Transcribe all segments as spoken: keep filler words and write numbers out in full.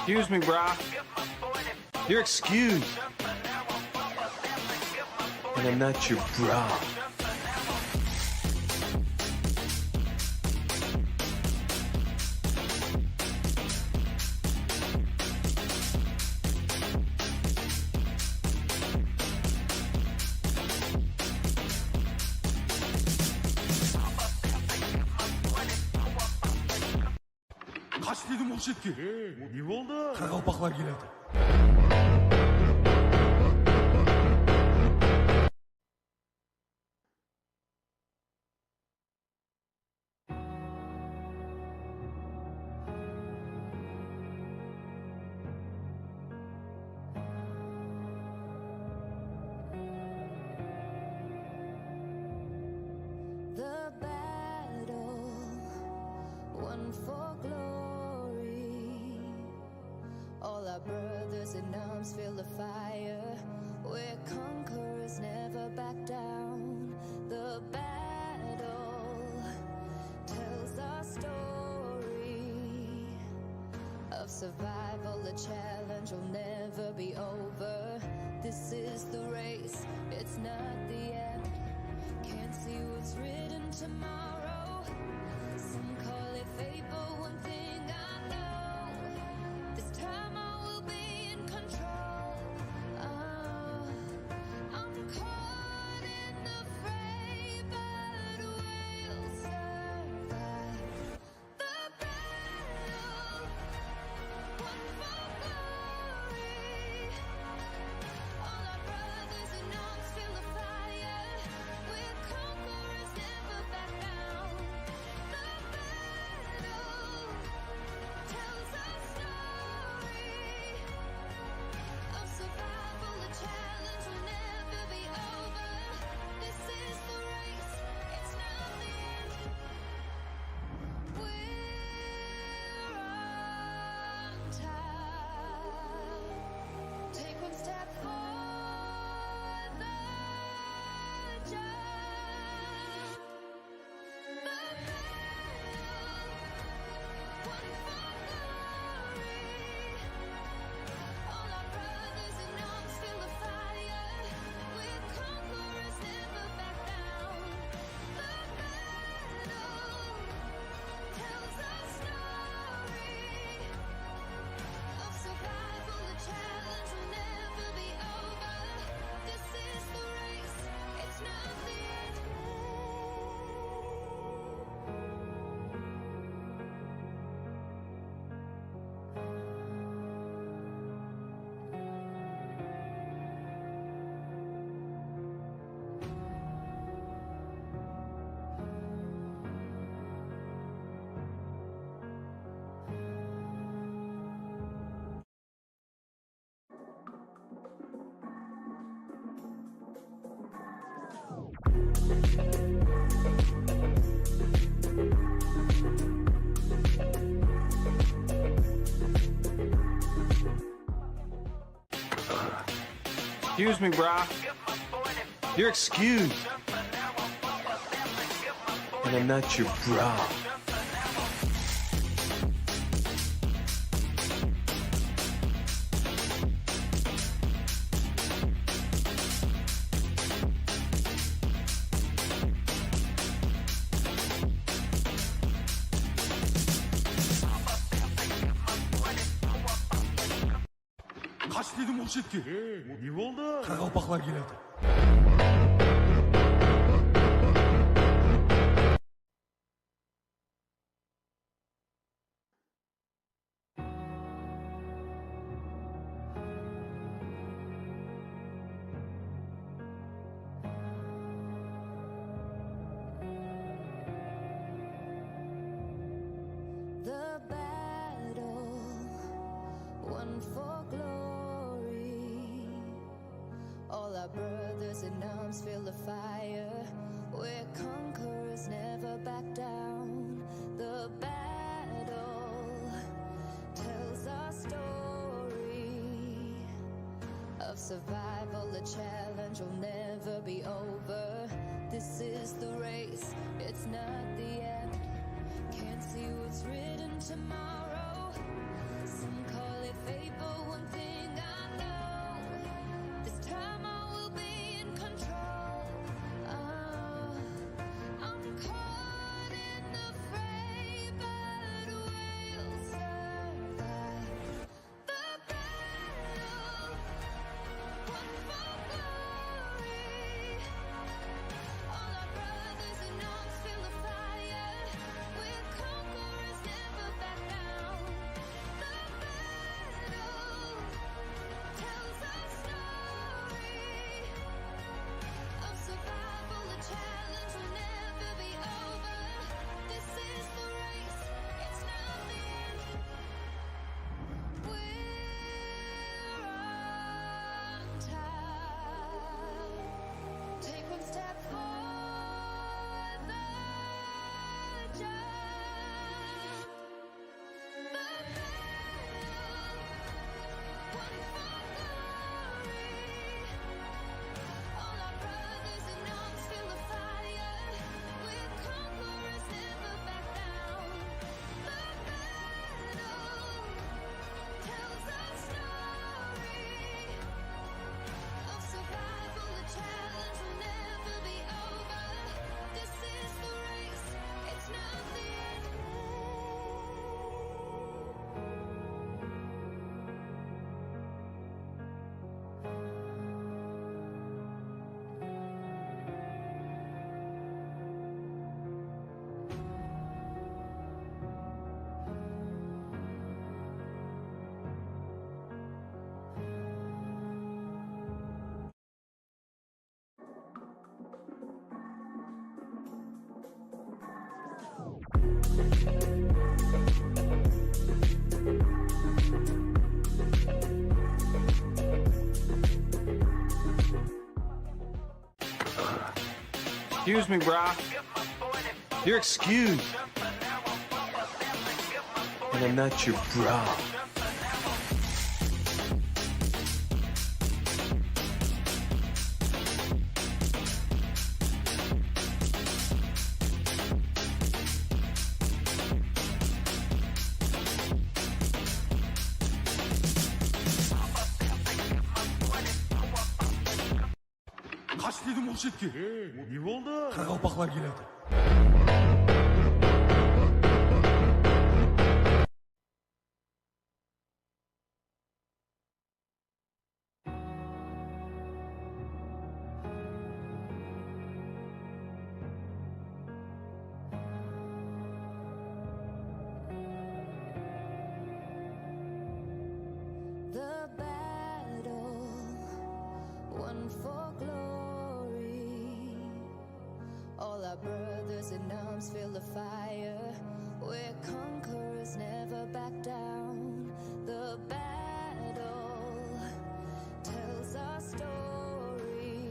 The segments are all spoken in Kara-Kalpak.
Excuse me, brah. You're excused. And I'm not your bra. Qash dedim ǵoy shetke. Ne boldı? Qaraqalpaqlar keledi. The battle won for glory. All our brothers in arms feel the fire. We're conquerors, never back down. The battle tells our story of survival, the challenge will never be over. This is the race, it's not the end. Can't see what's written tomorrow. Some call it fate, but one thing I know, this time I will be in control. Oh, I'm caught in the fray, but we'll survive. The battle won for glory. All our brothers in arms feel the fire. We're conquerors, never back down. The battle tells our story of survival, the challenge will never be over. This is the race, it's not the end. We're on top. Take one step for the jump. The battle won for glory. All our brothers in arms feel the fire. We're conquerors, never back down. The battle tells our story of survival. The challenge will never be over. This is the race, it's not the end. Excuse me, brah. You're excused. And I'm not your bra. Qash dedim ǵoy shetke. Ne boldı? Qaraqalpaqlar keledi. The battle won for glory. All our brothers in arms feel the fire. We're conquerors, never back down. The battle tells our story of survival. The challenge will never be over. This is the race, it's not the end. Can't see what's written tomorrow. Some call it Excuse me, brah. You're excused. And I'm not your bra. Qash dedim ol shetke. Ey, ne boldı? Qaraqalpaqlar keledi. The battle won for glory. All our brothers in arms feel the fire. We're conquerors, never back down. The battle tells our story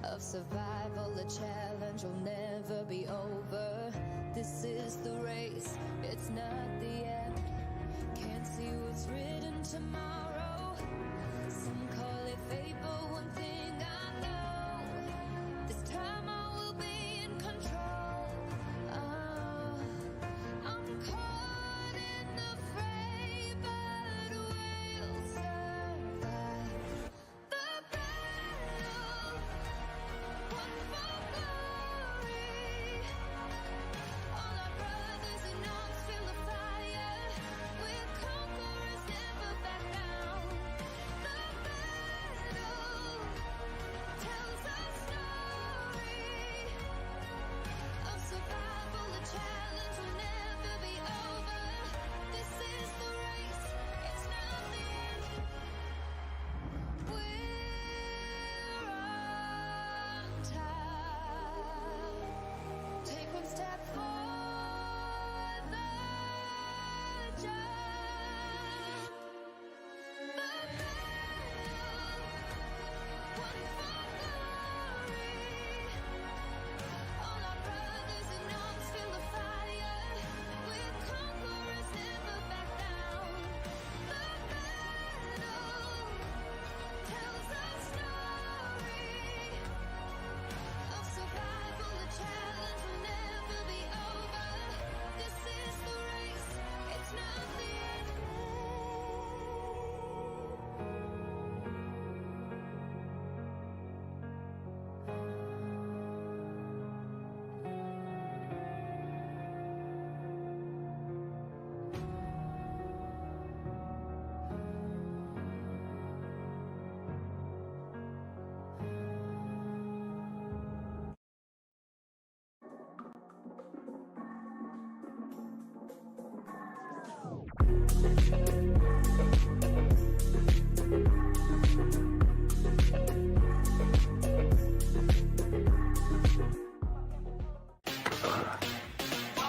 of survival, a challenge will never be over. This is the race, it's not the end. Can't see what's written tomorrow. Some call it fate, but one thing I know, this time I will be in control. Oh, I'm caught in the fray, but we'll survive. The battle won for glory. All our brothers in arms feel the fire. We're conquerors, never back down. The battle tells our story of survival, the challenge will never be over. This is the race, it's not the end. We're on top. Take one step for the jump. The battle won for glory. All our brothers in arms feel the fire. We're conquerors, never back down. The battle tells our story of survival. The challenge will never be over. This is the race, it's not the end.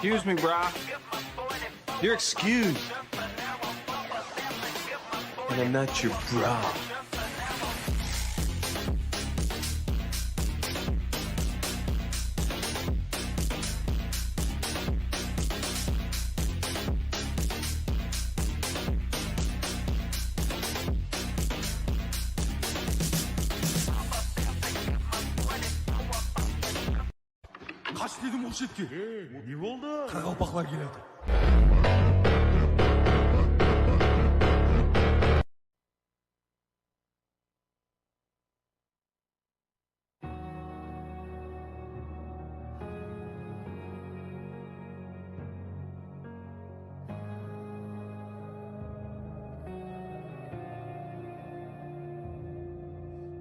Excuse me, brah. You're excused. And I'm not your bra. Qash dedim ol shetke. Ey, ne boldı? Qaraqalpaqlar keledi.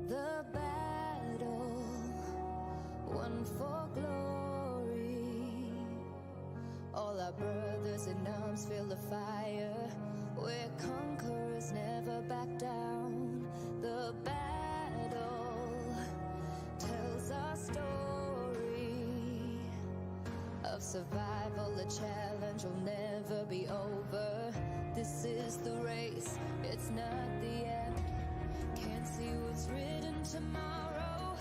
The battle won for glory. All our brothers in arms feel the fire. We're conquerors, never back down. The battle tells our story of Survival, a challenge will never be over. This is the race, it's not the end. Can't see what's written tomorrow.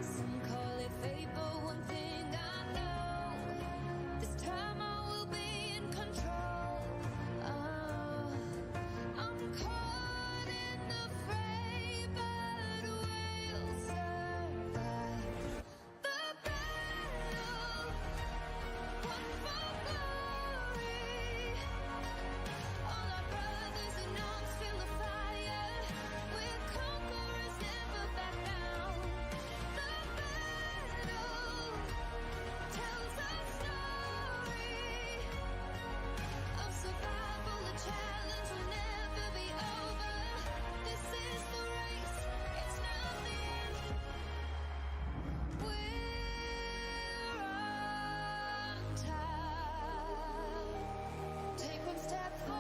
Some call it fate, but one thing I know, this time I will be in control. Oh, I'm caught in the fray, but we'll survive. The battle won for glory. All our brothers in arms feel the fire. We're conquerors, never back down. The battle tells our story of survival. The challenge will never be over. This is the race, it's not the end. We're on time. Take one step for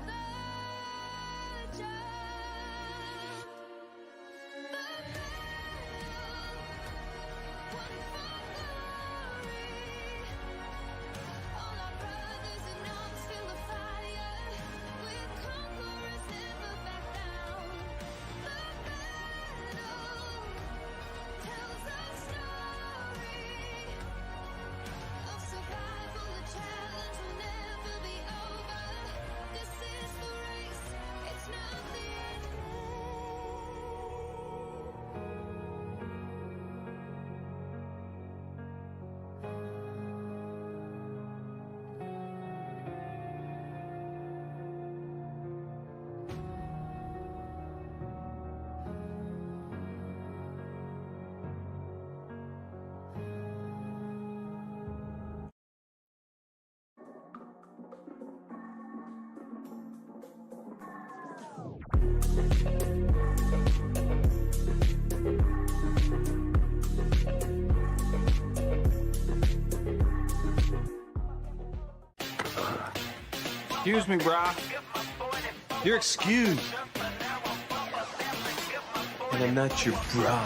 the jump. The battle won for glory. All our brothers in arms feel the fire. We're conquerors, never back down. The battle tells a story of survival. The challenge will never be over. This is the race, it's not the end. Excuse me, brah. You're excused. And I'm not your bra.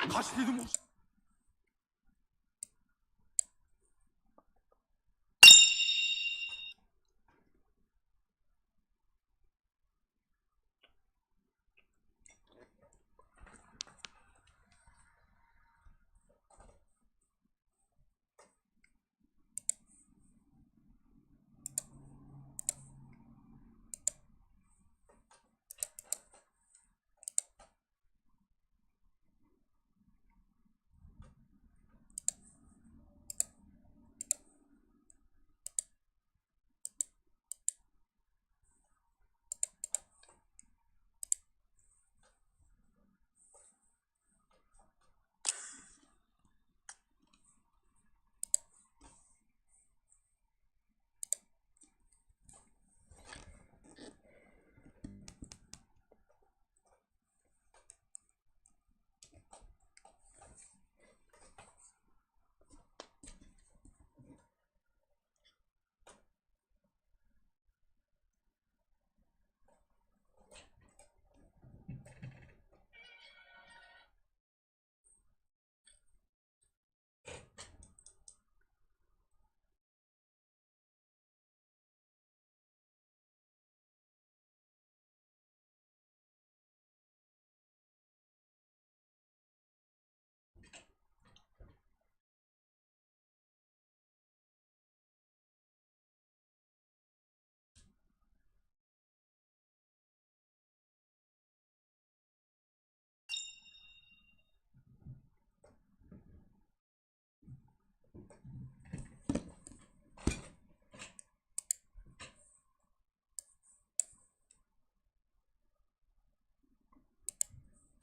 Qash dedim ǵoy.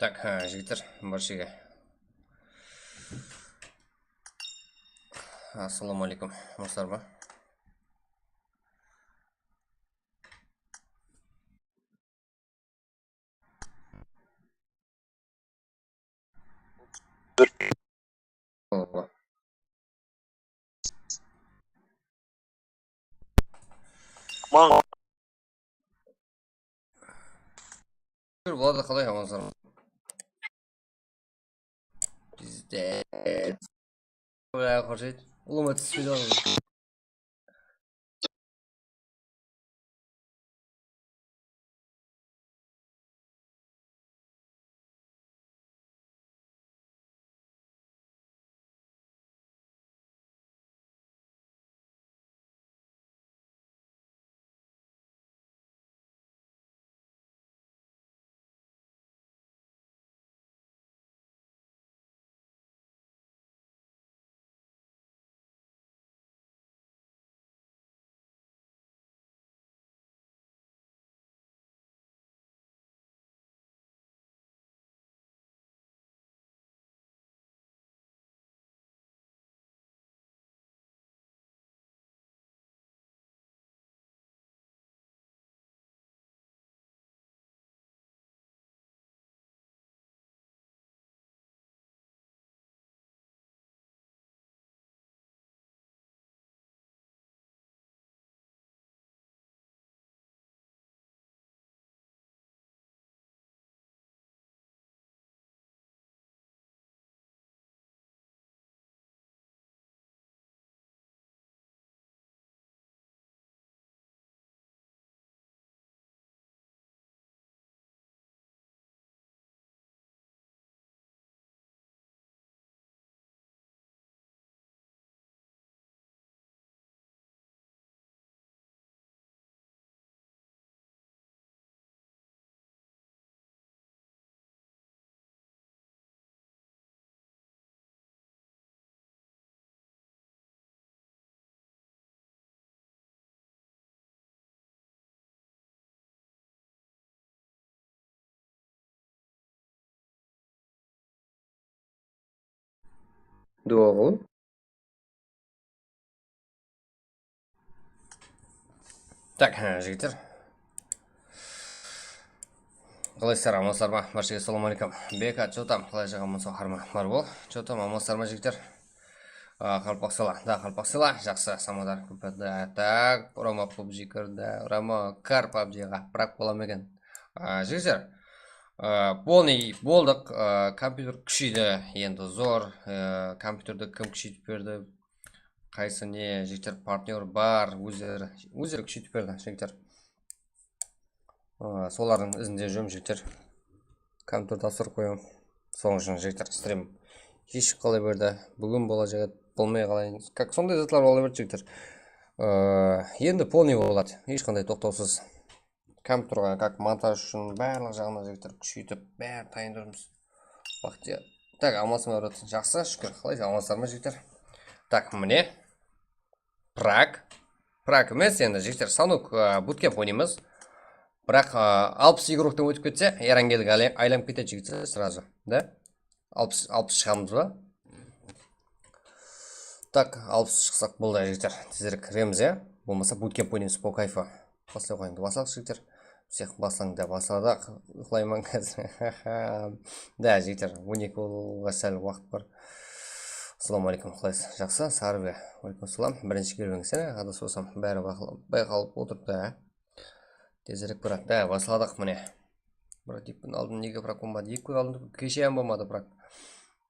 Tak, ha, jigitler, barshege. Assalamu aleykum, amasızlar ba? Mańa Boladı, qalay, amansızlar? Bizde. Bırak, xoshayt. Ulıwma túspeydi ǵoy. Duwa qıl. Tak, há, jigitler. Qalaysızlar, amansızlar ma? Bárshege assalawma aleykum. Beka, chё tam, qalay jaǵaman, soqar ma? Bar bol. Chё tam, amansızlar ma, jigitler? A, Qalpaq Sela, da, Qalpaq Sela, jaqsı, Samadar, K P D, tak, Roma pubg kirdi, Roma kir pubgǵa, brak bola ma eken? A, jigitler, a, polnıy boldıq, a, kompyuter kúsheydi, endi zor, a, kompyuterdi kim kúsheytip berdi, qaysı ne, jigitler, partnyor bar, ózleri, ózleri kúsheytip berdi, jigitler. A, solardıń izinde júrem, jigitler. Kompyuterdi tawsırıp qoyam. Sonıń ushın, jigitler, stream hesh qalay berdi. Búgin bolajaq edi, bolmay qalay. Kak, sonday zatlar bola berdi, jigitler. A, endi polnıy boladı. Hesh qanday toqtawsız. Kompyuterge kak montaj ushın barlıq jaǵınan, jigitler, kúsheytip, bárin tayın turmız. Baxtiya. Tak, amansızlar ma, brat? Jaqsı, shúkir. Qalaysız, amansızlar ma, jigitler? Tak, mine. Prag. Prag emes, endi, jigitler, stanok, a, bootcamp oynaymız. Biraq, a, alpıs igroktan ótip ketse, erangelge ale-, aylanıp ketedi, jigitler, srazu, da? Alpıs, alpıs shıǵamız ba? Tak, alpıs shıqsaq boldı, jigitler. Tezirek kiremiz, ya? Bolmasa bootcamp oynaymız, po kayfu. Baslay qoyıń, baslayıq, jigitler. Всех baslań da, basladıq. Uyqılayman házir. Da, jigitler, on eki bolıwǵa sál waqıt bar. Assalawma aleykum, qalaysız? Jaqsı, Sarve. Aleykum assalam. Birinshi kelgen sen, adasıp alsam, bári bayqalıp otırıptı, á? Tezirek, brat. Da, basladıq, mine. Brat, eki kún aldın nege prak bolmadı? Eki kún aldın, keshe hám bolmadı prak.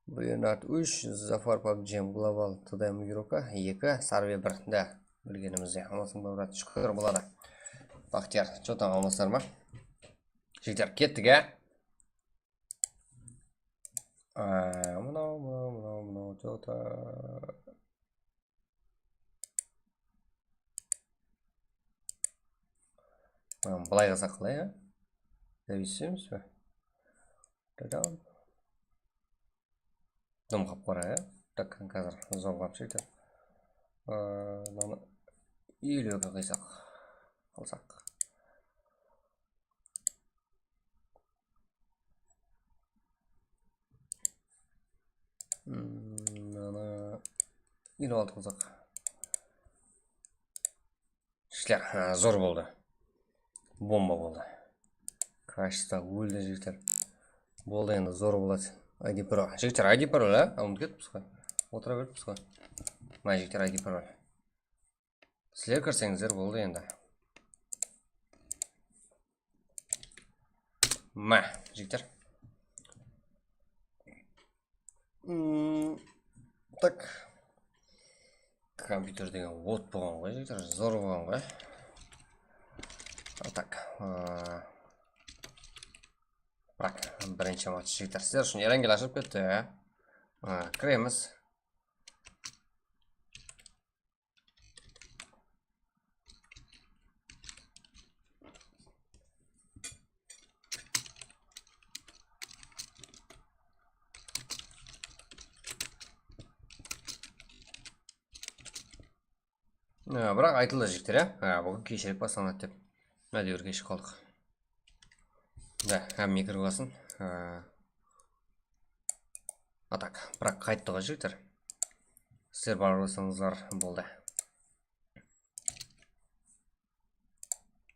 Bernard úsh, Zafar pubg, Global, T D M igroka eki, Sarve bir. Da, bilgenimizdey. Amansıń ba, brat? Shúkir, boladı. Baxtiyar, chё tam, amansızlar ma? Jigitler, kettik, á? Á, mınaw, mınaw, mınaw, mınaw, chё tam. Mınaw, bılay qılsaq qalay, á? Zavisemiz be? Tadam. Dım qap-qara, ya? Tak, házir zorlap shekter. Aa, mınanı elewge qıysaq. Alsaq. Hmm, mınanı eliw altı qılsaq. Jigitler, ha, zor boldı. Bomba boldı. Kashta óldi, jigitler. Boldı, endi zor boladı. I D parol. Jigitler, I D parol, á? Al, umıtıp ketippiz ǵoy. Otıra berippiz ǵoy. Mına jigitler, I D parol. Sizler kirseńizler boldı endi. Má, jigitler. Hmm, tak. Kompyuter degen ot bolǵan ǵoy, jigitler, zor bolǵan ǵoy. Tak, ıı, bırak, birinshi match, jigitler. Sizler ushın erangel ashılıp ketti, ya. Aa, kiremiz. Ee, biraq aytıldı, jigitler, ya. Ha, búgin keshirek baslanadı dep. Ádewir keshigip qaldıq. Da, hámme kirip alsın. Ha. A, tak, biraq qayttı ǵoy, jigitler. Sizler barıp alsańızlar boldı.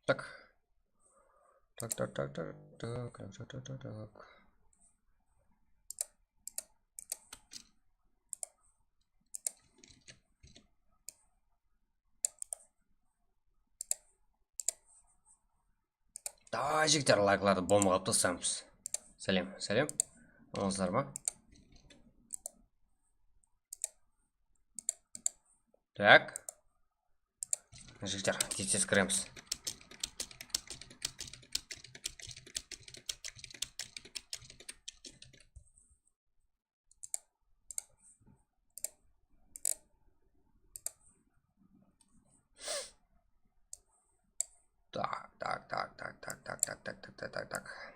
Tak. Tak, tak, tak. Davay, jigitler, layklardı bomba qılıp taslaymız. Sálem, sálem. Amansızlar ma? Tak. Jigitler, tez-tez kiremiz. Tak, tak, tak.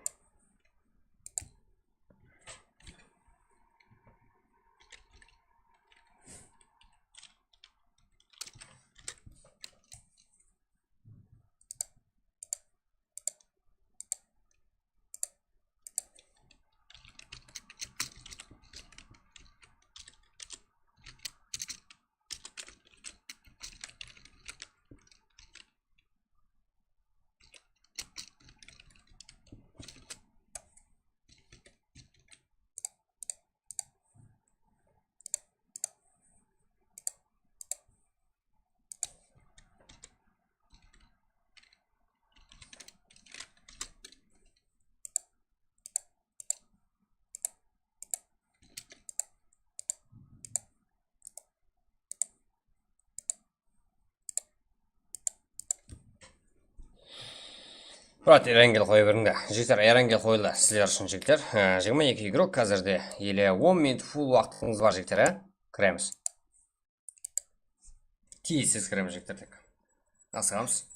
Brat, erangel qoya beriń de. Jigitler, erangel qoyıldı sizler ushın, jigitler. Ee, jigirma eki igrok házirde. Ele on minut full waqtıńız bar, jigitler, á? Kiremiz. Tiyisiz kiremiz, jigitler, tek. Asıǵamız.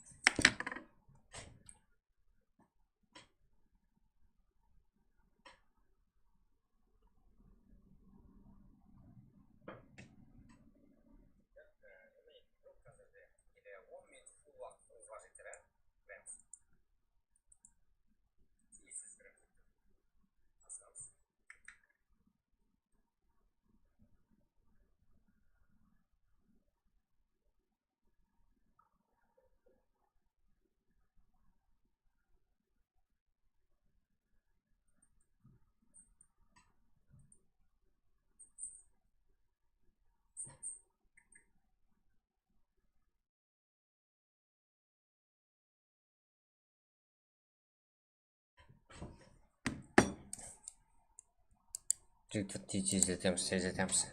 Jigitler, tez-, tezletemiz, tezletemiz.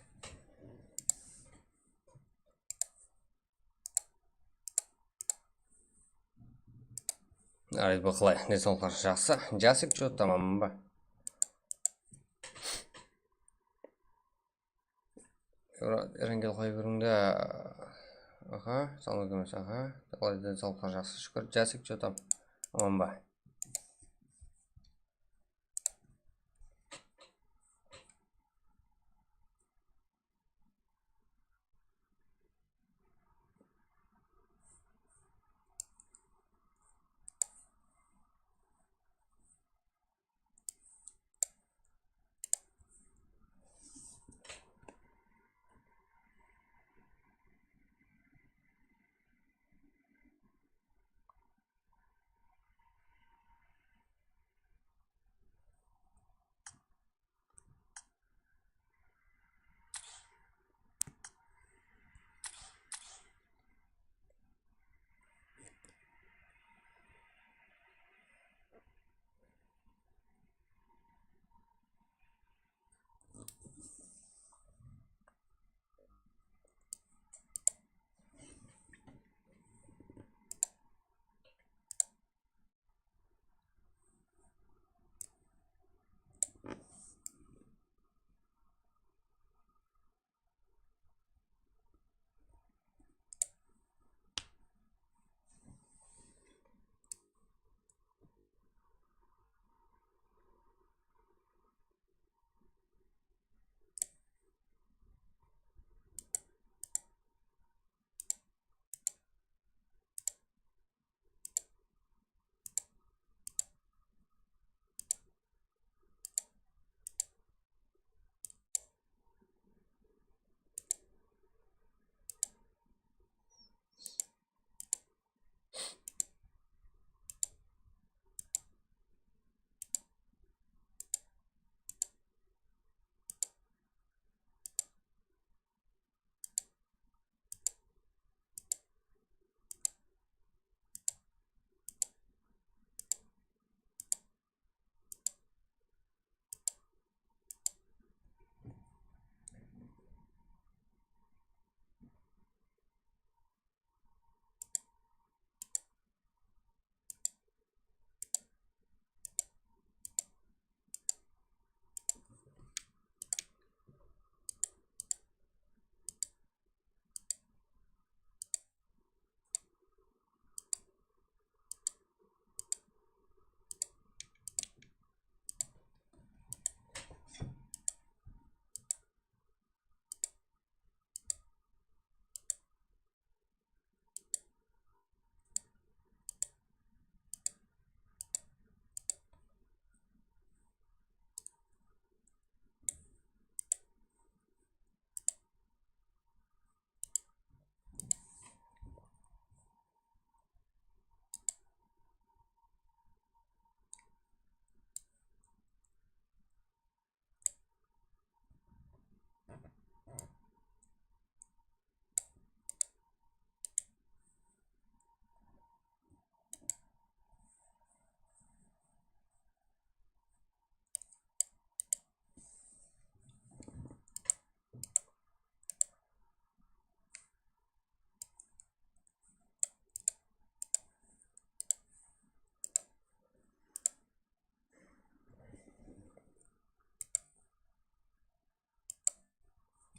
Arid, bu qalay? Densawlıqlar jaqsı. Jasik, что, tamam ba? Erangel qoya beriń de. Aha, sawlık emes, aha. Qalay, densawlıqlar jaqsı, shúkir. Jasik, что там? Aman ba?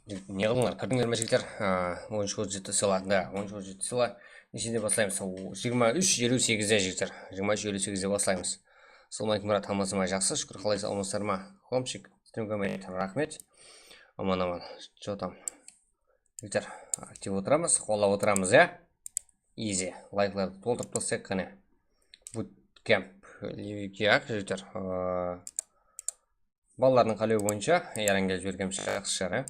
Ne qıldıńlar, kirdińler me, jigitler? A, on úsh otız jeti sıyla, da, on úsh otız jeti sıyla. Neshede baslaymız? O, jigirma úsh eliw segizde, jigitler. Jigirma úsh eliw segizde baslaymız. Assalawma aleykum, Murat, hammasi ma, jaqsı, shúkir, qalaysız, amasızlar ma? Homchik, stream komentar, raxmet. Aman, aman. Что там? Jigitler, aktiv otıramız, qollap otıramız, ya? Easy. Layklardı toltırıp taslayıq, qáne. Bootcamp, Livikiak, jigitler. Aa, balalardıń qálewi boyınsha Yaran kelip jibergen jaqsı shıǵar, ya?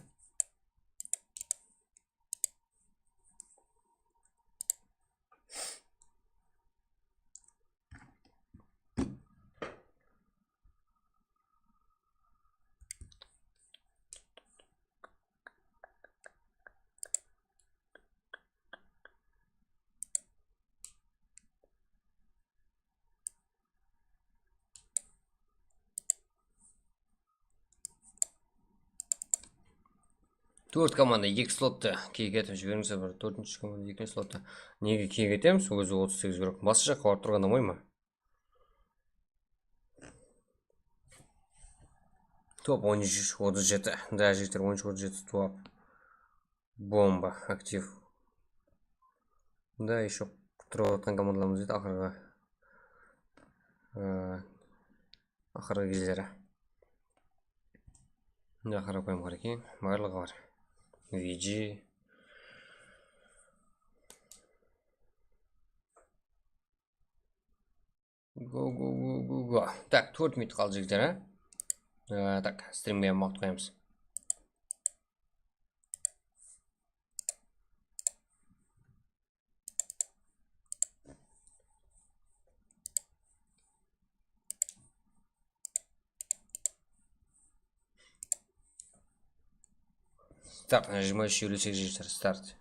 Tórt komanda eki slottı kiyik etip jiberińiz, bir tórtinshi komanda ekinshi slottı. Nege kiyik etemiz? Ózi otız segiz kerek. Basqa jaqqa barıp turǵanda oy ma? Top on úsh otız jeti. Da, jigitler, on úsh otız jeti top. Bomba, aktiv. Da, еще turıp atırǵan komandalarımız deydi, aqırǵı, ıı, aqırǵı gezleri. Mine, qarapayım, qarekeyin, barlıǵı bar. V G. Go, go, go, go, go. Tak, tórt minut qaldı, jigitler, a? Ee, tak, strimge waqıt qoyamız. Start, jigirma úsh eliw segiz, jigitler, start.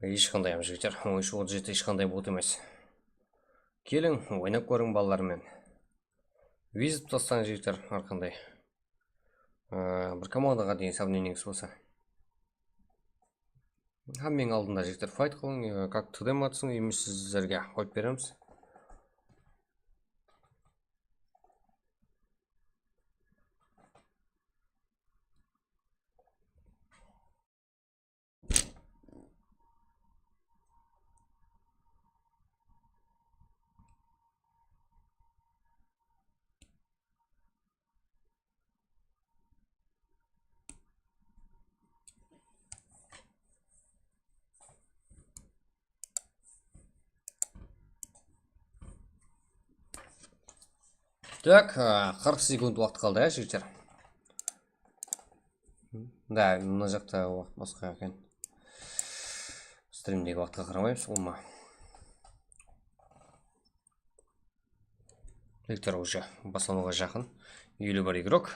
Hesh qanday hám, jigitler, on úsh otız jeti hesh qanday bot emes. Keliń, oynap kóriń balalar menen. Wizard taslań, jigitler, hár qanday. Aa, bir komandaǵa deyin sovnenińiz bolsa. Hámmeniń aldında, jigitler, fayt qılıń, e, как T D matsın, emes sizlerge qoyıp beremiz. Tak, a, qırq sekund waqıt qaldı, ya, jigitler? Da, mına jaqta waqıt basqa eken. Strimdegi waqıtqa qaramaymız, ulıwma. Jigitler, уже baslanıwǵa jaqın. Eliw bir igrok.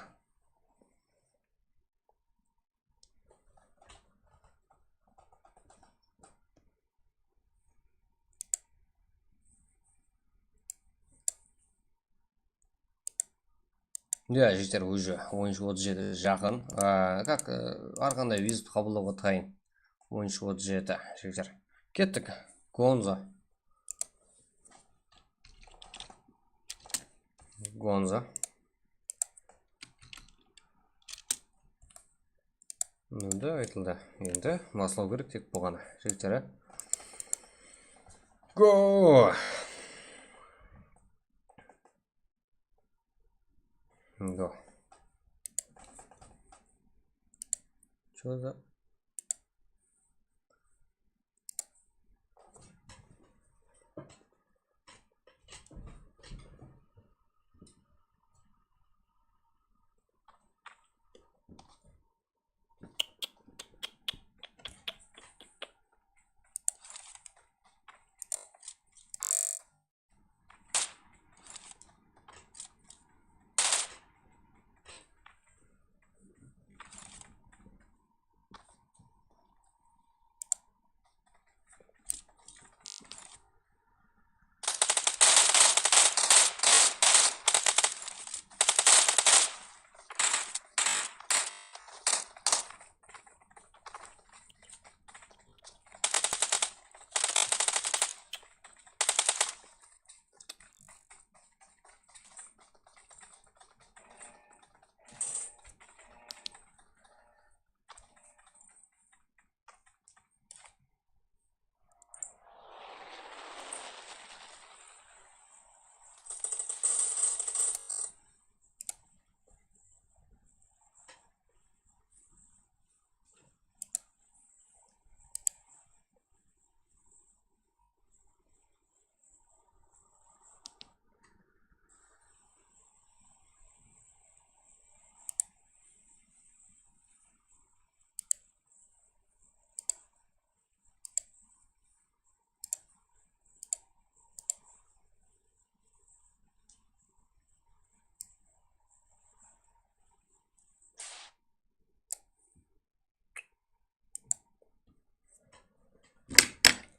Ya, jigitler, уже on úsh otız jeti jaqın. A, как, e, hár qanday wizard qabıllawǵa tayın. On úsh otız jeti, jigitler. Kettik. Gonzo. Gonzo. Endi aytıldı. Endi baslaw kerek tek bolǵanı. Jigitler, á? Go! Go. Что за?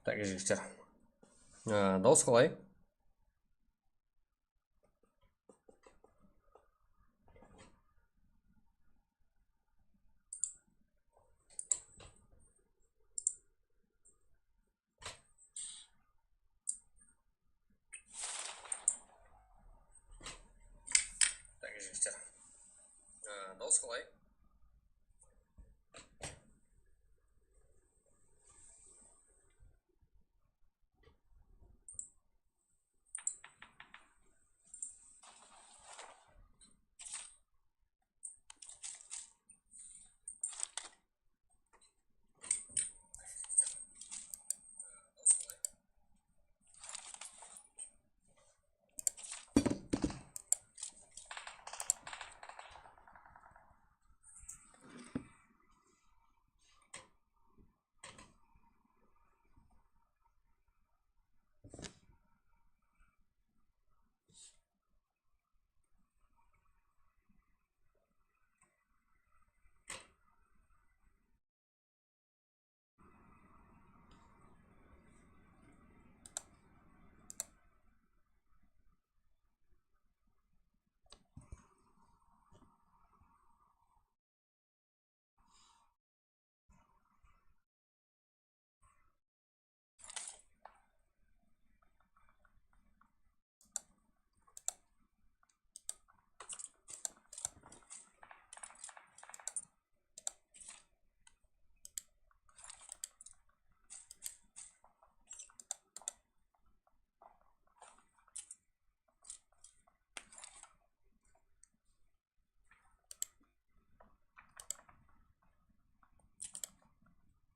Так, jigitler. Á, dawıs qalay? Так, jigitler. Á, dawıs qalay?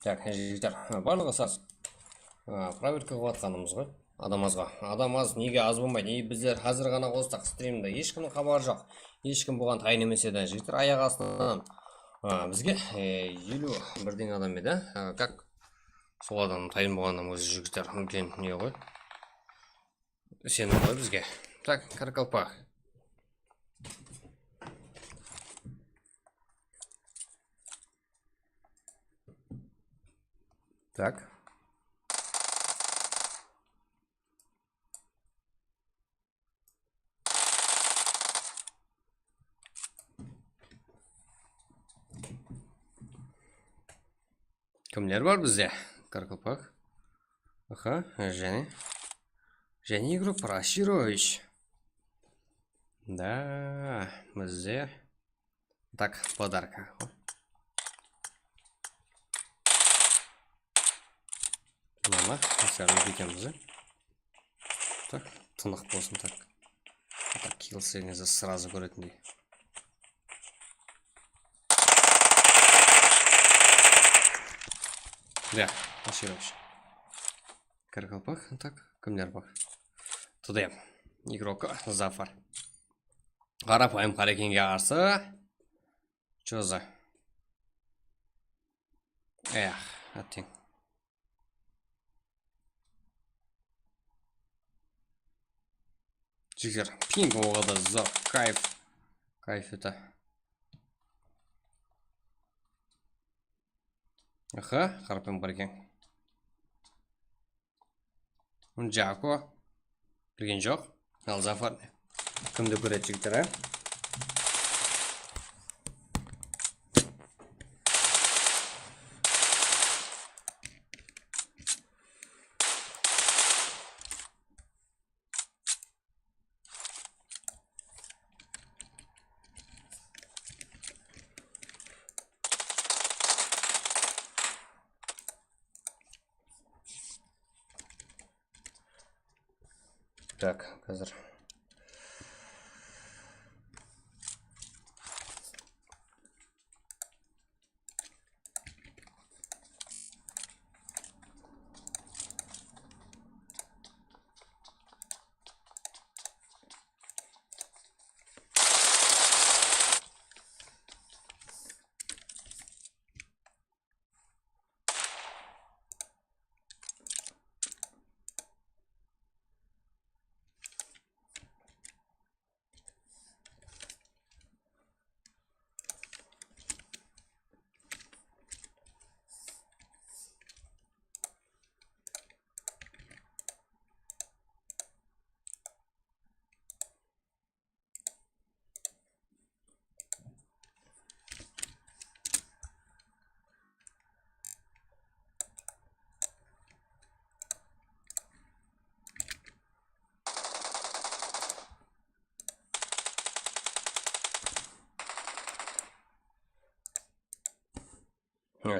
Tak, jigitler, barlıǵı saz. A, proverka qılıp atqanımız ǵoy. Adam azǵa. Adam az, nege az bolmaydı? Nege bizler házir ǵana qostıq strimdi. Hesh kimniń xabarı joq. Hesh kim buǵan tayın emes edi, jigitler, ayaq astınan. A, bizge, e, eliw birden adam edi. A, kak, sol adam tayın bolǵannan ózi, jigitler, úlken ne ǵoy. Isenim ǵoy bizge. Tak, karkalpaq. Tak. Kimler bar bizde? Karkalpaq. Aha, jáne. Jáne igrok bar, Ashirovich. Da, bizde. Tak, podarka. Mına, mısalı, ketemiz, e? Tak, tınıq bolsın, tak. Tak, kill deseńiz srazı kóretindey. Да, Аширович. Karkalpak, tak, kimler bar? T D M. Игрок Zafar. Qarapayım Qarekenge qarsı. Choza. Eh, atteń. Jigitler, ping oǵada zor, kayf. Kayf ete. Aha, qarapayım bar eken. Jako. Bilgen joq. Al, Zafar. Kimdi kóredi, jigitler, a? Так, házir.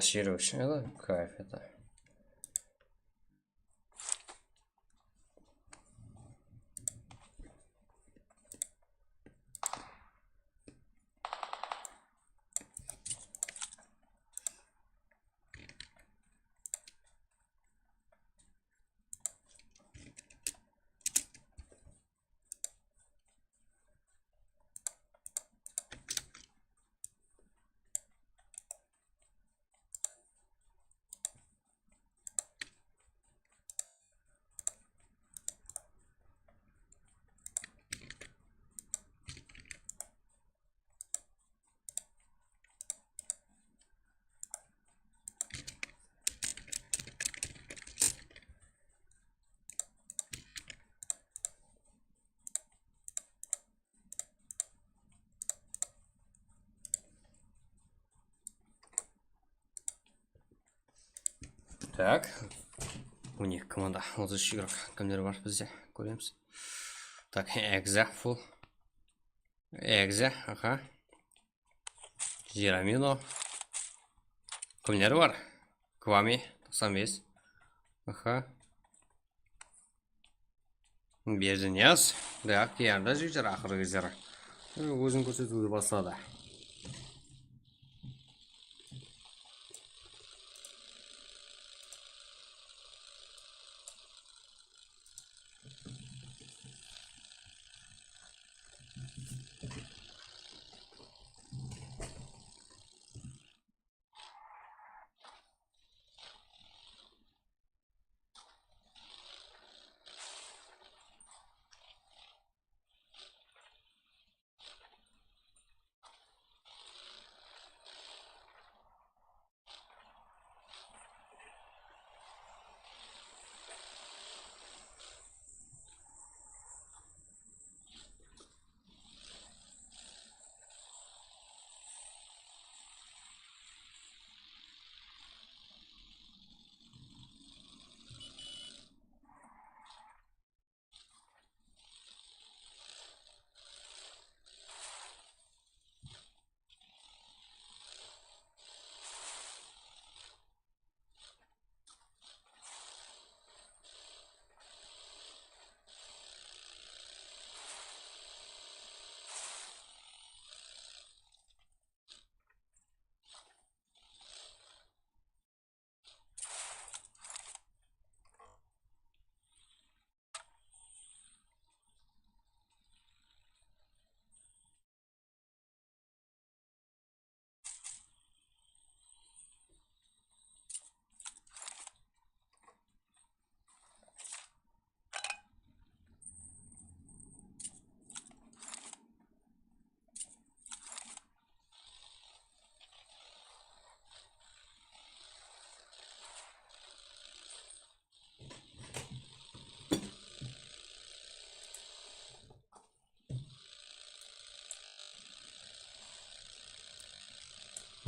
Серёж, это кайф, это. Так. On eki komanda, otız úsh игрок. Kimler bar bizde? Kóremiz. Так, Egza, full. Egza, aha. Zeramino. Kimler bar? Kvami, toqsan bes. Aha. Berdiniyaz. Da, kiyarda jigitler, aqırǵı gezleri. Ózin kórsetiwdi basladı.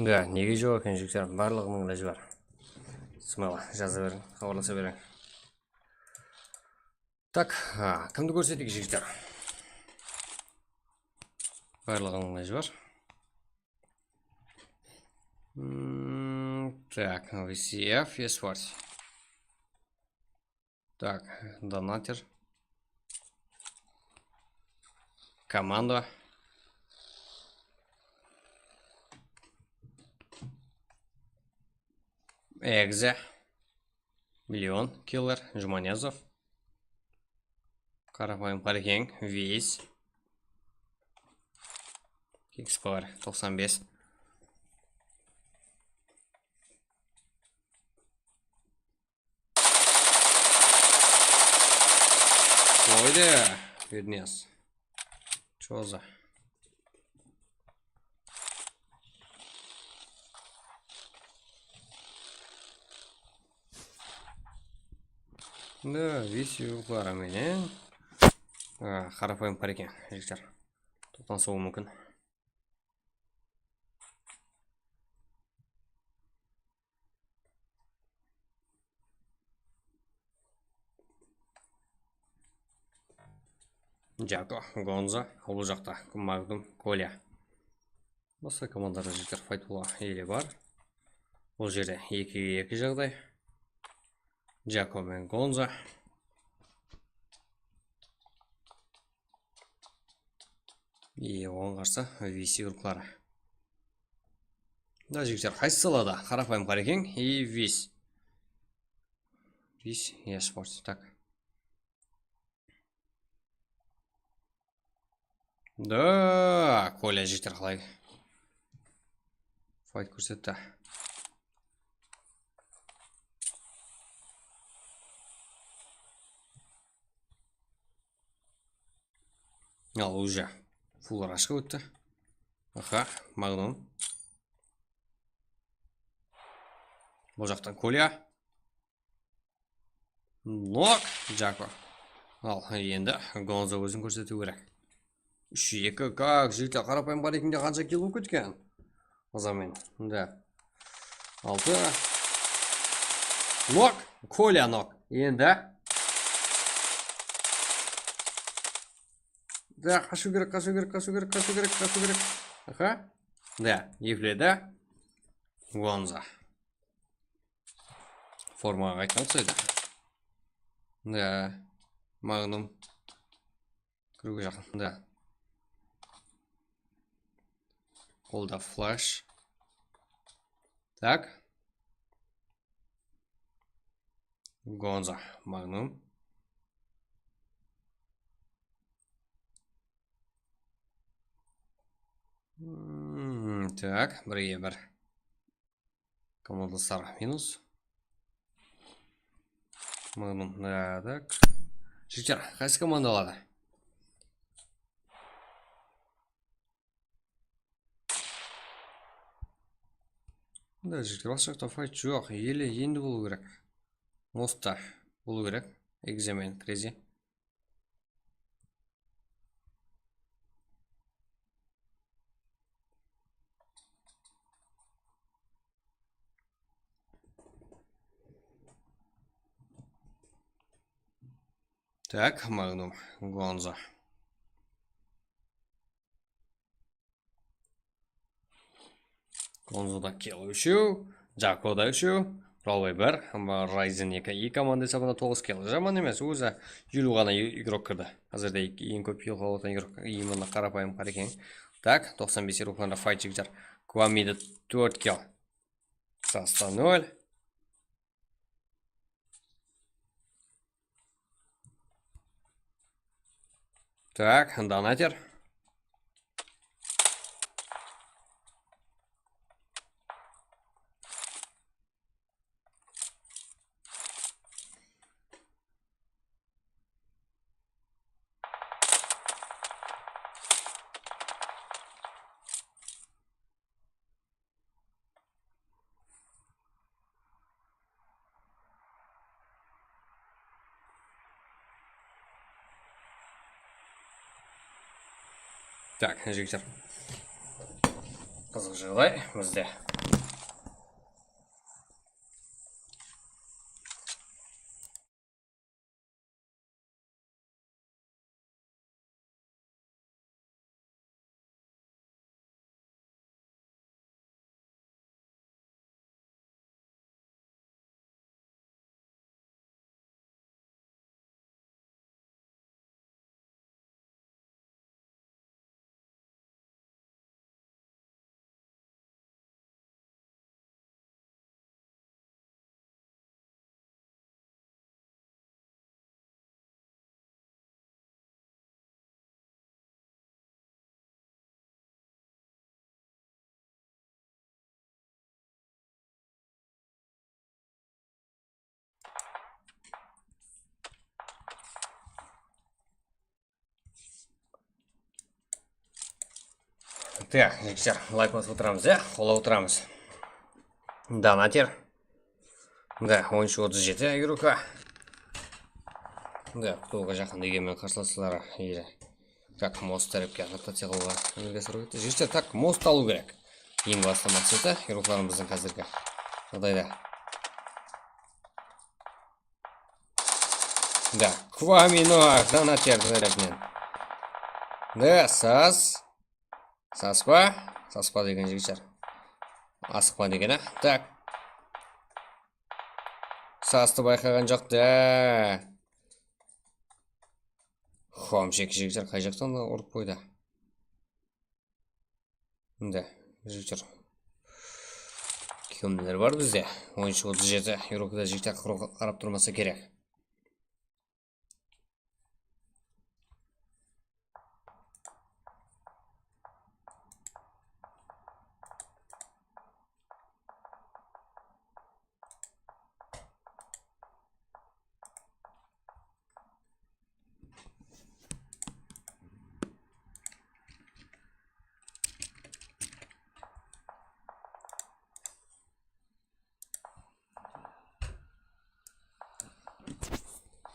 Da, nege joq eken, jigitler? Barlıǵınıń ilajı bar. Smela jaza beriń, xabarlasa beriń. Tak, ha, kimdi kórseteyik, jigitler? Barlıǵınıń ilajı bar. Hmm, tak, V C F, eSports. Так, донатор. Команда. Экза. Миллион. Киллер. Jumaniyazov. Qarapayım Qarekeń. Veys. Keks Power. Toqsan bes. Qoydı, Bedniyaz. Choza. Mına, Veys urıqları menen. A, qarapayım Qarekeń, jigitler. Toqtasıwı múmkin. Jako, Gonza, ol jaqta Magnum, Kolya. Basqa komandalarda jigitler fayt bola ele bar. Bul jerde ekige eki jaǵday. Jako menen Gonza. I oǵan qarsı V C urıqları. Da, jigitler, qaysı salada? Qarapayım Qarekeń i Veys. Veys, eSports, tak. Da, Kolya jigitler qalay fayt kórsetti. Al, уже full rashqa ótti. Aha, Magnum. Bul jaqtan Kolya. Nok, Jako. Al, endi Gonza ózin kórsetiw kerek. Úsh eki, kak, jigitler, qarapayım Qarekeńde qansha kill bolıp ketken. Azamen. Mında. Altı. Nok. Kolya nok. Endi. Da, qashıw kerek, qashıw kerek, qashıw kerek, qashıw kerek, qashıw kerek. Aha. Da, epledi. Gonza. Formaǵa qaytqan uqsaydı. Da, Magnum. Kiriwge jaqın. Da. Qolda flash. Tak. Gonza, Magnum. Hmm, tak, birge bir. Komandalıslar minus. Magnum, da, tak. Jigitler, qaysı komanda aladı? Mında jigitler, basqa jaqta fayt joq. Ele endi bolıw kerek. Mostta bolıw kerek. Ekzamen, Crazy. Tak, Magnum, Gonza. Gonzoda kill úshew, Jakoda úshew, Brawley bir, hám Ryzen eki i komanda esabında toǵız kill. Jaman emes, ózi eliw ǵana i-, igrok kirdi. Házirde eki, eń kóp kill alıp atırǵan igrok, именно qarapayım Qarekeń. Tak, toqsan bes ruxlanda fayt jigitler. Kwamida tórt kill. Sasta nol. Так, донатор. Так, jigitler. Qızıq jaǵday bizde. Tak, jigitler, layk basıp otıramız, ya, qollap otıramız. Donater. Da, on úsh otız jeti yurka. Da, qutılıwǵa jaqın degenmen qarsılaslar ele. Tak, most tárepke rotaciya qılıwǵa amelge asırıw ketti. Jigitler, tak, most alıw kerek. Eń baslı maqsatı, yurkalarımızdıń házirgi jaǵdayda. Da, Kvamino, Donater tárepinen. Da, sas. Saspa? Saspa degen jigitler. Asıqpa degeni. Tak. Sastı bayqaǵan joq da. Xomshek jigitler qay jaqtan urıp qoydı? Mında, jigitler. Kimler bar bizde? On úsh otız jeti yurka da jigitler qurı qarap turmasa kerek.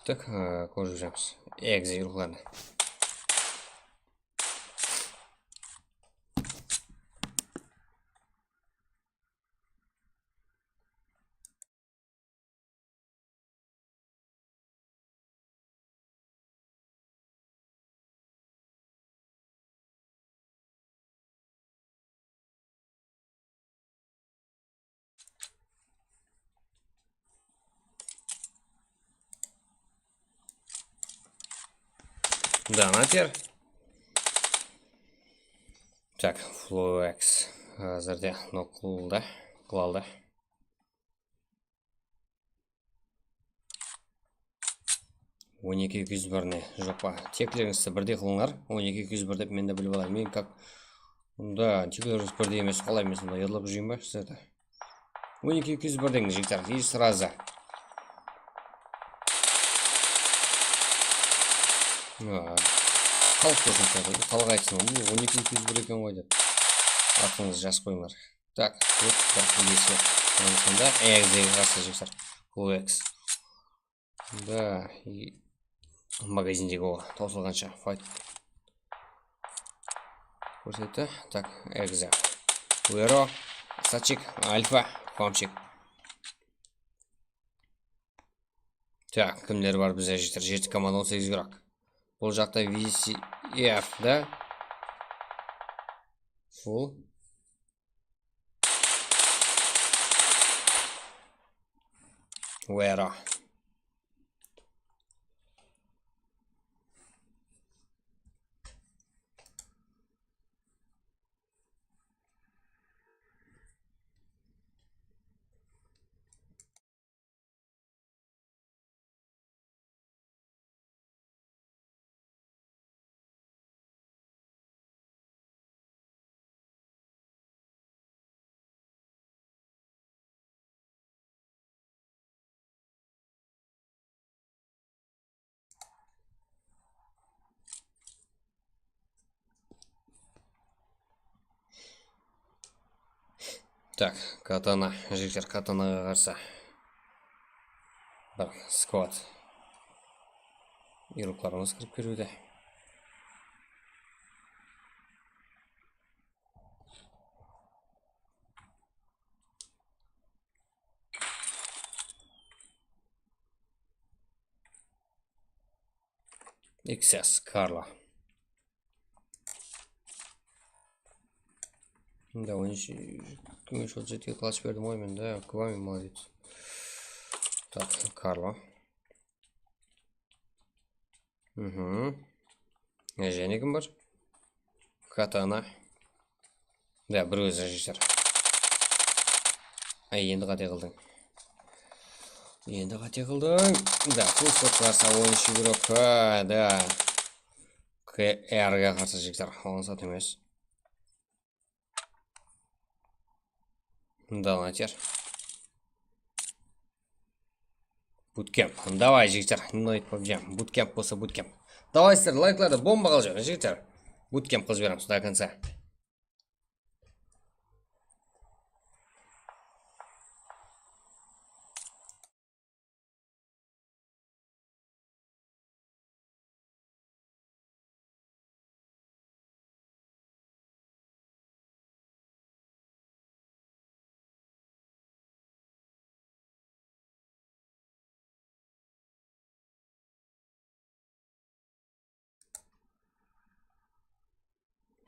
Tak, e, kórip júremiz. Egize yurıqlardı. Donater. Tak, Fluex. Házirde nok qıldı, qılaldı. On eki eki júz bir ne, joq pa? Teklerińizdi birdey qılıńlar. On eki eki júz bir dep men de bilip alayın. Men как? Onda teklerińiz birdey emes, qalay men sonda yadlap júreyin ba sizlerdi? On eki eki júz bir deń, jigitler, и сразу. Aa, xalıq kórsin, xalıq aytsın, "Uu, on eki eki júz bir eken ǵoy," dep. Atıńızdı jazıp qoyıńlar. Tak, вот, bir besi. Onıń sonda egizege qarsı jigitler. Fluex. Da, и magazindegi o tawsılǵansha fight kórsetti. Tak, egize. Vero, Sachik, Alfa, Xomshik. Tak, kimler bar bizde jigitler? Jeti komanda, on segiz yuraq. Bul jaqta V C F da. Full. Where? Tak, katana, jigitler, katanaǵa qarsı. Bir squad. Iruqlarımız kirip keliwde. X S, Karla. Da, on úsh, on úsh otız jeti klass berdim ǵoy men, da, Kvami молодец. Tak, Karla. Mhm. E, jáne kim bar? Katana. Da, bir ózi jigitler. Ay, endi qáte qıldıń. Endi qáte qıldıń. Da, full squad qarsı, on úsh igrok. Ha, da. K R ga qarsı jigitler. Ońsat emes. Donater. Bootcamp. Davay, jigitler. Nima aytıp qoyıp júrem? Bootcamp bolsa bootcamp. Davay, sizler layklardı bomba qılıp júriń, jigitler. Bootcamp qılıp jiberemiz до конца.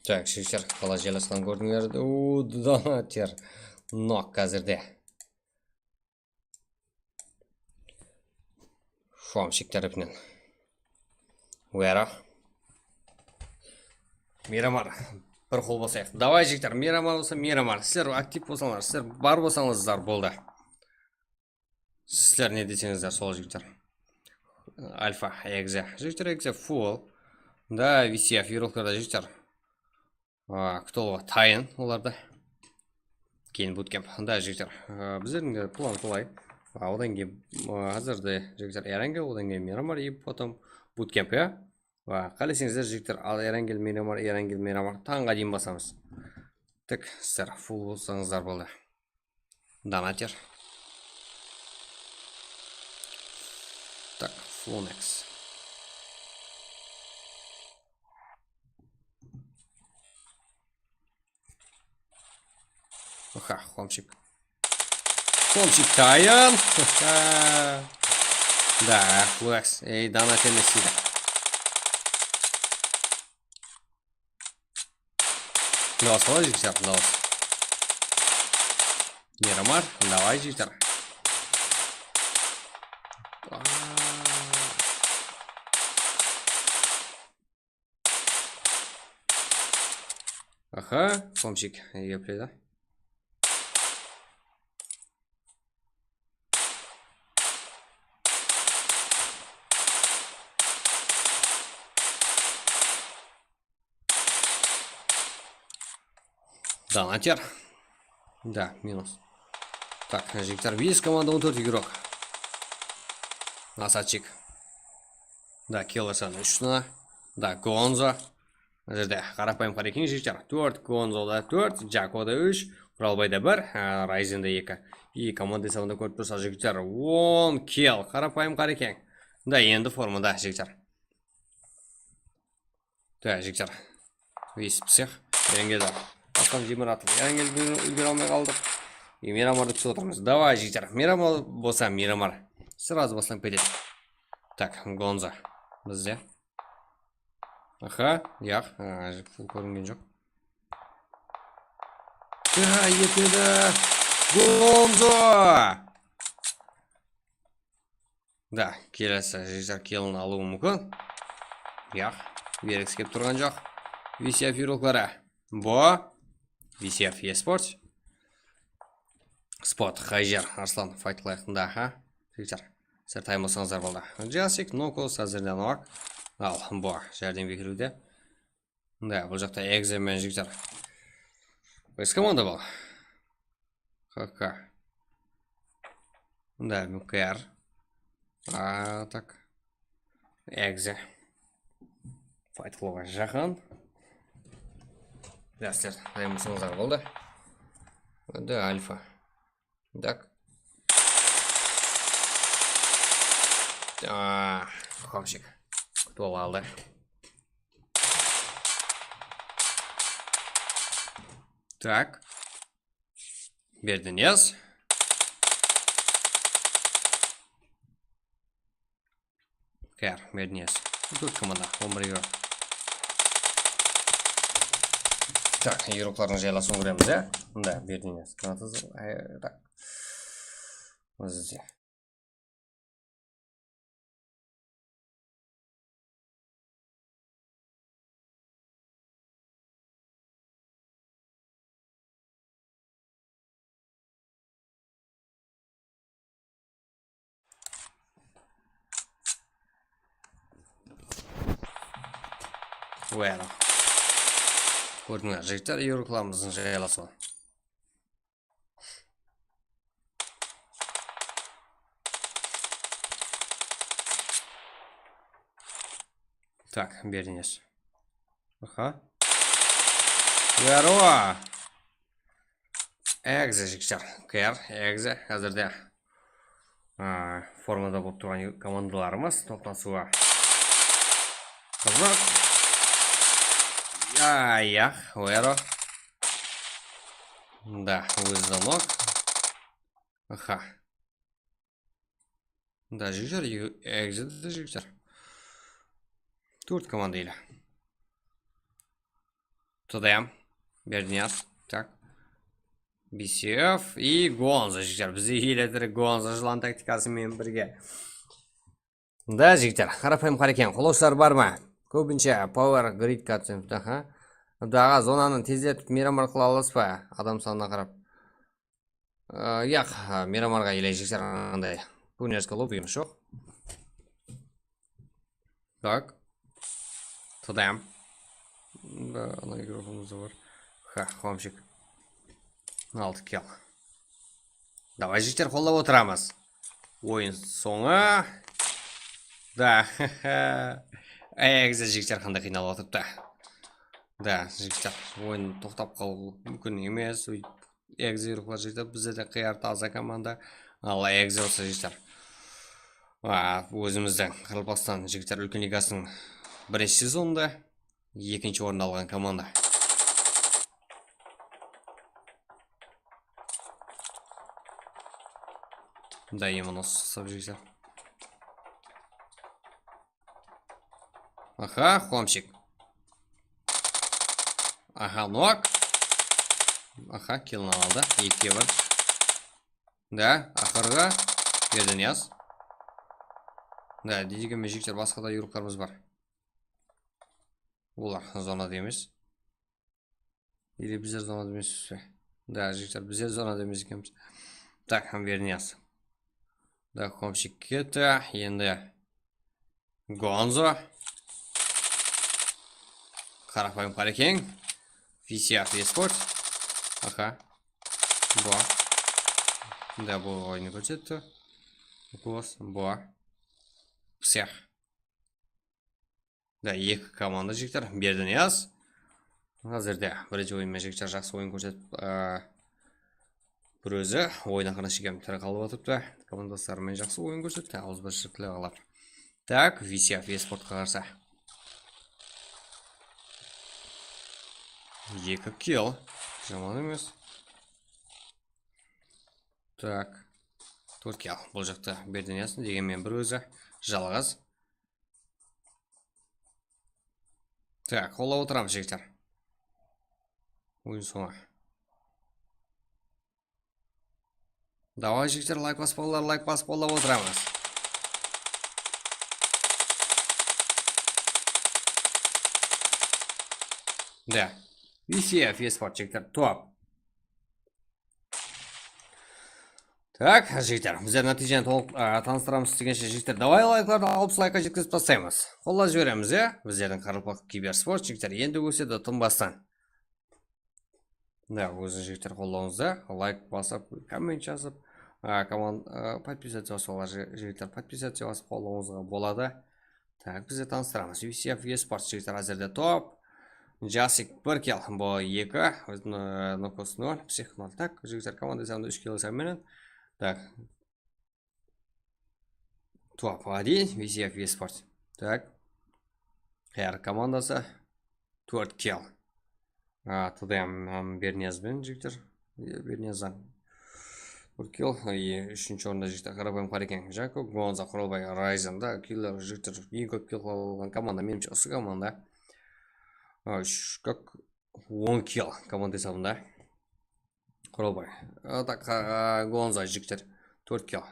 Tak, jigitler, qalay jaylasqanın kórdińler. Uuu, Donater. Nok házirde. Shomshik tárepinen. Wera. Miramar. Bir qol basayıq. Davay, jigitler, Miramar bolsa Miramar. Sizler aktiv bolsańlar, sizler bar bolsańızlar boldı. Sizler ne deseńizler, sol, jigitler. Alfa, Exe. Jigitler, Exe full. Da, V C F, Yuroklarda, jigitler. A, кто tayın olarda. Keyin bootcamp. Da, jigitler. A, bizlerdiń de plan solay. A, odan keyin, a, házirde, jigitler, Erangel, odan keyin Miramar, и потом bootcamp, ya. A, qáleseńizler, jigitler, al Erangel, Miramar, Erangel, Miramar. Tańǵa deyin basamız. Tek sizler full bolsańızlar boldı. Donater. Tak, Flonex. Oha, Xomchik. Xomchik tayın. Da, Flonex. Ey, Donater ne isteydi? Dawıs qalay, jigitler, dawıs? Miramar, davay, jigitler. Aha, Xomchik, ege biledi. Donater. Da, minus. Tak, jigitler, bes komanda, on tórt igrok. Asatchik. Da, Killer sanı úsh dana. Da, Gonzo. Mına jerde qarapayım Qarekeń, jigitler. Tórt, Gonzoda tórt, Jakoda úsh, Quralbayda bir, há, Rayzende eki. Eki komanda esabında kórip tursa, jigitler, on kill. Qarapayım Qarekeń. Da, endi formada, jigitler. Da, jigitler. Весь всех. Erangel de. Aslan jemir atıldı. Erangel úlgere almay qaldıq. Miramardı kútip otırmız. Davay, jigitler. Miramar bolsa Miramar. Сразу baslanıp ketedi. Tak, Gonzo. Bizde. Aha, yaq, a, full kóringen joq. Ya, etedi. Gonzo! Da, kelesi jigitler killin alıwı múmkin. Yaq, bergisi kelip turǵan joq. V C F yurokları. Bu V C F eSports. Spot, Hayjer, Arslan, fayt qılayıq, da, ha? Jigitler, sizler tayın bolsańızlar boldı. Jasik, Nokos, házirden oq. Al, bu, járdemge keliwde. Da, bul jaqta Exe menen, jigitler. Qaysı komanda bul? H K. Da, M K R. A, tak. Exe. Fayt qılıwǵa jaqın. Jaslar, tayın bolsańızlar boldı. Da, Alfa. Tak. Aa, Xomchik. Kútip aldı. Tak. Berdiniyaz. Kar, Berdiniyaz. Tórt komanda, on bir yurok. Tak, yuroklardıń jaylasıwın kóremiz, ya. Mında Berdiniyaz. Granatası, e, tak. Bizde. Bueno. Kórdińler, jigitler, yurıqlarımızdıń jaylasıwı. Tak, Berdiniyaz. Aha. Здорово! Exe, jigitler. Kar, Exe, házirde, a, formada bolıp turǵan komandalarımız toplasıwı qızıq. Ya, ya, Vero. Da, ózi de nok. Aha. Da, jigitler, Exe de, jigitler. Tórt komanda ele. T D M, Berdiniyaz, tak. B C F и Gonzo, jigitler. Bizde ele Gonzo jılan taktikası menen birge. Da, jigitler, qarapayım qara eken. Qolawshılar bar ma? Kóbinshe Power Grid Cutscene, aha. Da, aǵa, zonanı tezletip, Miramar qıla alasız ba? Adam sanına qarap. Ee, yaq, Miramarǵa ele, jigitler, anday. Pionerskiy lobbymiz joq. Так. T D M. Da, ana, igrokımız da bar. Ha, Homchik. Altı kill. Davay, jigitler, qollap otıramız. Oyın sońı. Da. Egze, jigitler, qanday qıynalıp atırıptı. Da, jigitler, oyın toqtap qalıwı múmkin emes. Egze igroklar, jigitler, bizde de qıyar taza komanda. Al, egze bolsa, jigitler. A, ózimizdiń Qaraqalpaqstan jigitler úlken ligasınıń birinshi sezonında ekinshi orındı alǵan komanda. Da, emin usı qısıp jigitler. Aha, Homchik. Aha, nok. Aha, killin aldı. Ekige bir. Da, aqırǵı. Berdiniyaz. Da, deydi eken, jigitler, basqa da igroklarımız bar. Olar zonada emes. Или bizler zonada emespiz be? Da, jigitler, bizler zonada emes ekenbiz. Tak, ham Berdiniyaz. Da, Homchik ketti. Endi Gonzo. Qarapayım qara eken. V C F Esport. Aha. Boa. Da, bul oyını kórsetti. Gos, boa. Psix. Da, eki komanda, jigitler. Berdiniyaz. Házirde birinshi oyın menen, jigitler, jaqsı oyın kórsetip, a, bir ózi oyın aqırına shekem tiri qalıp atırıptı. Komandasları menen jaqsı oyın kórsetti. Awız birshilikligi qalap. Tak, V C F Esportqa qarsı. Eki kill. Jaman emes. Tak. Tórt kill. Bul jaqta Berdiniyaz, degen menen bir ózi jalǵız. Tak, qollap otıramız, jigitler. Oyın sońı. Davay, jigitler, layk basıp, balalar, layk basıp, qollap otıramız. Da. V C F Esport, jigitler, top. Tak, jigitler, bizler nátiyjeni tolıq, a, tanıstıramız degenshe, jigitler, davay, layklardı alpıs laykqa jetkizip taslaymız. Qollap jiberemiz, ya? Bizlerdiń Qaraqalpaq kibersport, jigitler, endi ósedi tınbastan. Da, óziniń, jigitler, qollawıńızda layk basıp, komment jazıp, a, koman-, a, podpisaciya basıp, olar, ji-, jigitler, podpisaciya basıp qollawıńızǵa boladı. Tak, bizler tanıstıramız. V C F Esport, jigitler, házirde top. Jasik bir kill, bul eki, n-, Nokos nol, Psix nol. Tak, jigitler, komanda esabında úsh kill esabı menen. Tak. Top один, V C F Esport. Tak. Her komandası tórt kill. A, T D M hám Berniyaz benen, jigitler. E, Berniyazdan bir kill. E, úshinshi orında, jigitler, Qarapayım Qareken, Jako, Gonza, Quralbay, Rayzan da killer, jigitler, eń kóp kill qıla alǵan komanda, menimshe, usı komanda. A, úsh, kak, on kill komanda esabında. Quralbay. A, tak, a, Gonza, jigitler, tórt kill.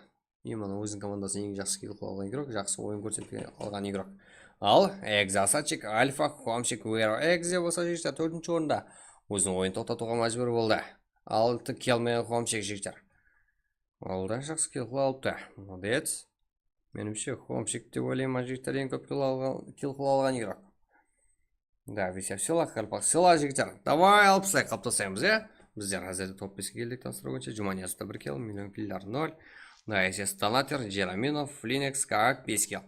Именно óziniń komandasına eń jaqsı kill qıla alǵan igrok, jaqsı oyın kórsetip alǵan igrok. Al, Egza, Saçik, Alfa, Homchik, Vero, Egze bolsa, jigitler, tórtinshi orında. Óziniń oyının toqtatıwǵa májbúr boldı. Altı kill menen Homchik, jigitler. Al da, jaqsı kill qıla alıptı. Молодец. Menimshe, Homchik dep oylayman, jigitler, eń kóp kill alǵan, kill qıla alǵan igrok. Da, V C F Sila, Qaraqalpaq Sila, jigitler. Davay, alpıs layk qap taslaymız, ya? Bizler házirde top beske keldik, tanıstırıw boyınsha. Jumaniyazovta bir kill, Million Pillar nol. Da, S S Donater, Jeraminov, Flinex, Kak, bes kill.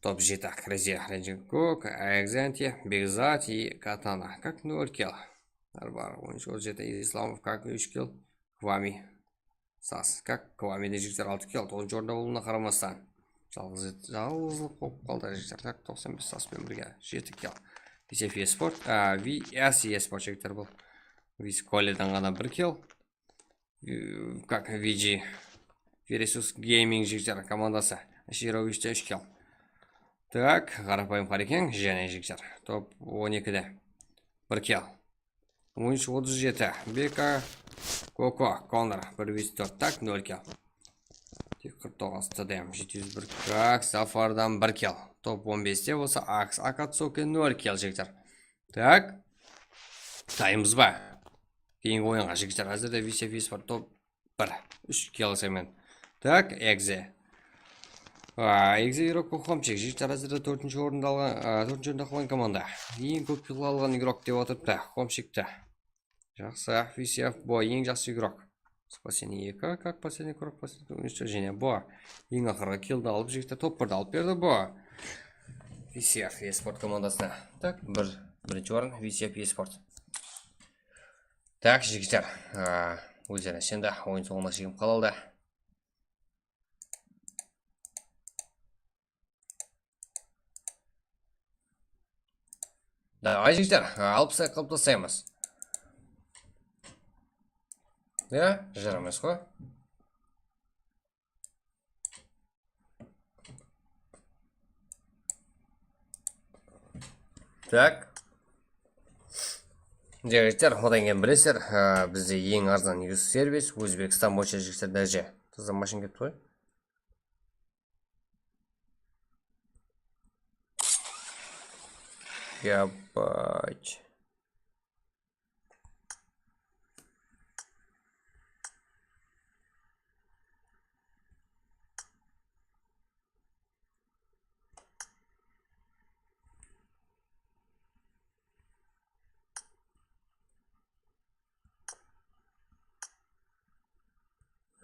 Top jeti, Krezi, Renjin Kuk, Exanti, Begzat и Katana. Kak, nol kill. Bar, bar, on úsh, on jeti, Islamov, Kak, úsh kill. Kvami. Sas, Kak, Kvami de, jigitler, altı kill, toǵızınshı orında bolıwına qaramastan. Jalǵız, jalǵızlıq bolıp qaldı, jigitler. Tak, toqsan bes Sas penen birge, jeti kill. V C F Esport, a, V C F Esport, jigitler, bul. Vis Koleden ǵana bir kill. Yu-, Kak, V G. Versus Gaming, jigitler, komandası. Shirovichte úsh kill. Tak, Qarapayım Qareken, jáne, jigitler. Top on ekide. Bir kill. On úsh otız jeti. B K, Koko, Konor, bir bes tórt. Tak, nol kill. Tek qırq toǵız T D M, jeti júz bir. Kak, Zafardan bir kill. Top on beste bolsa Aks Akatsuki nol kill, jigitler. Tak. Taymız ba? Keyingi oyınǵa, jigitler. Házirde V C F Esport top bir. Úsh kill alsayman. Tak, Egze. A, Egze igrok Xomchik. Jigitler, házirde tórtinshi orındı alǵan, a, tórtinshi orında qalǵan komanda. Eń kóp kill alǵan igrok dep atırıptı Xomchikti. Jaqsı, V C F, bu eń jaqsı igrok. Спасение eki, как последний круг, последний уничтожение. Bu eń aqırǵı killdi alıp, jigitler, top birdi alıp berdi bu V C F Esport komandasına. Tak, bir, birinshi orın V C F Esport. Tak, jigitler, a, ózlerine shendi oyın sońına shekem qalalı da. Davay, jigitler, alpıs lay qılıp taslaymız. Ya, jaramas ǵoy. Tak. Jigitler, odan keyin bilesizler, a, bizde eń arzan yus servis, Ózbekstan boyınsha, jigitler, dáje. Taza mashina ketipti ǵoy. Yapach.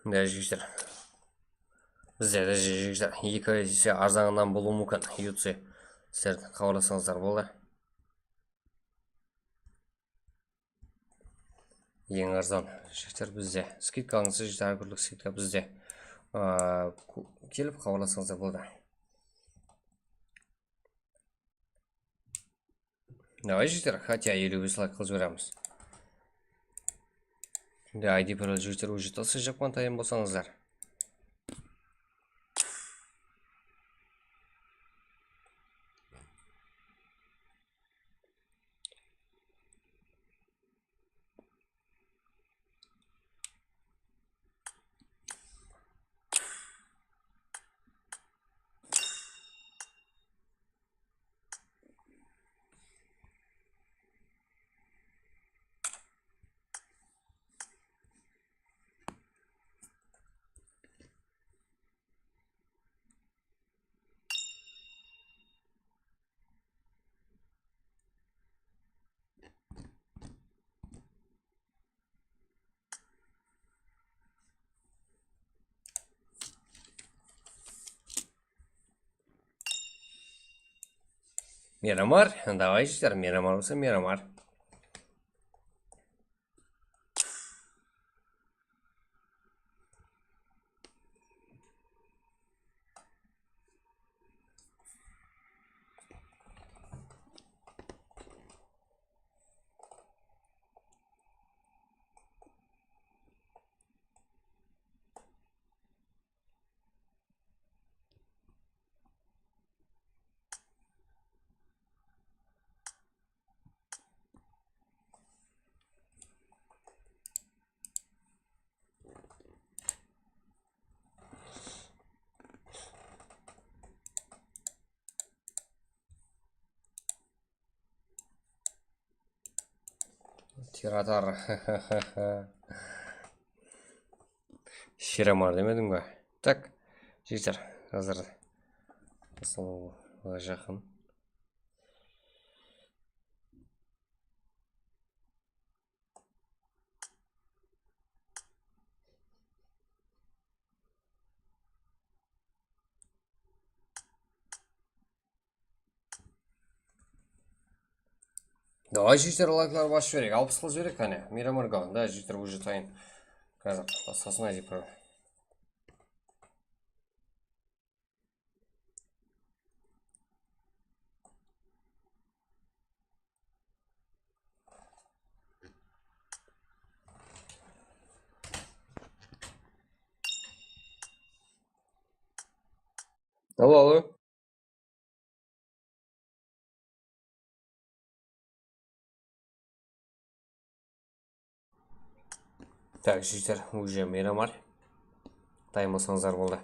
Mine, jigitler. Bizlerde, jigitler, eki ese arzanınan bolıwı múmkin, U C. Sizler xabarlasańızlar boldı. Eń arzan jigitler bizde. Skidka alıńızlar, jigitler, hár kúnlik skidka bizde. Aa, ku-, kelip xabarlasańızlar boldı. Davay, jigitler, хотя eliw bes layk qılıp jiberemiz. Endi I D parol, jigitler, уже taslayjaqpan, tayın bolsańızlar. Miramar, davay, jigitler, Miramar bolsa Miramar. Tiratar. Shiramar demedim be? Tak, jigitler, házir baslanıwǵa jaqın. Davay, jigitler, layklar basıp jibereyik. Alpıs qılıp jibereyik, qáne. Miramar gal, da, jigitler, уже tayın. Házir basqasın aytıp. Alo, alo. Tak, jigitler, уже Miramar. Dayım bolsańızlar boldı.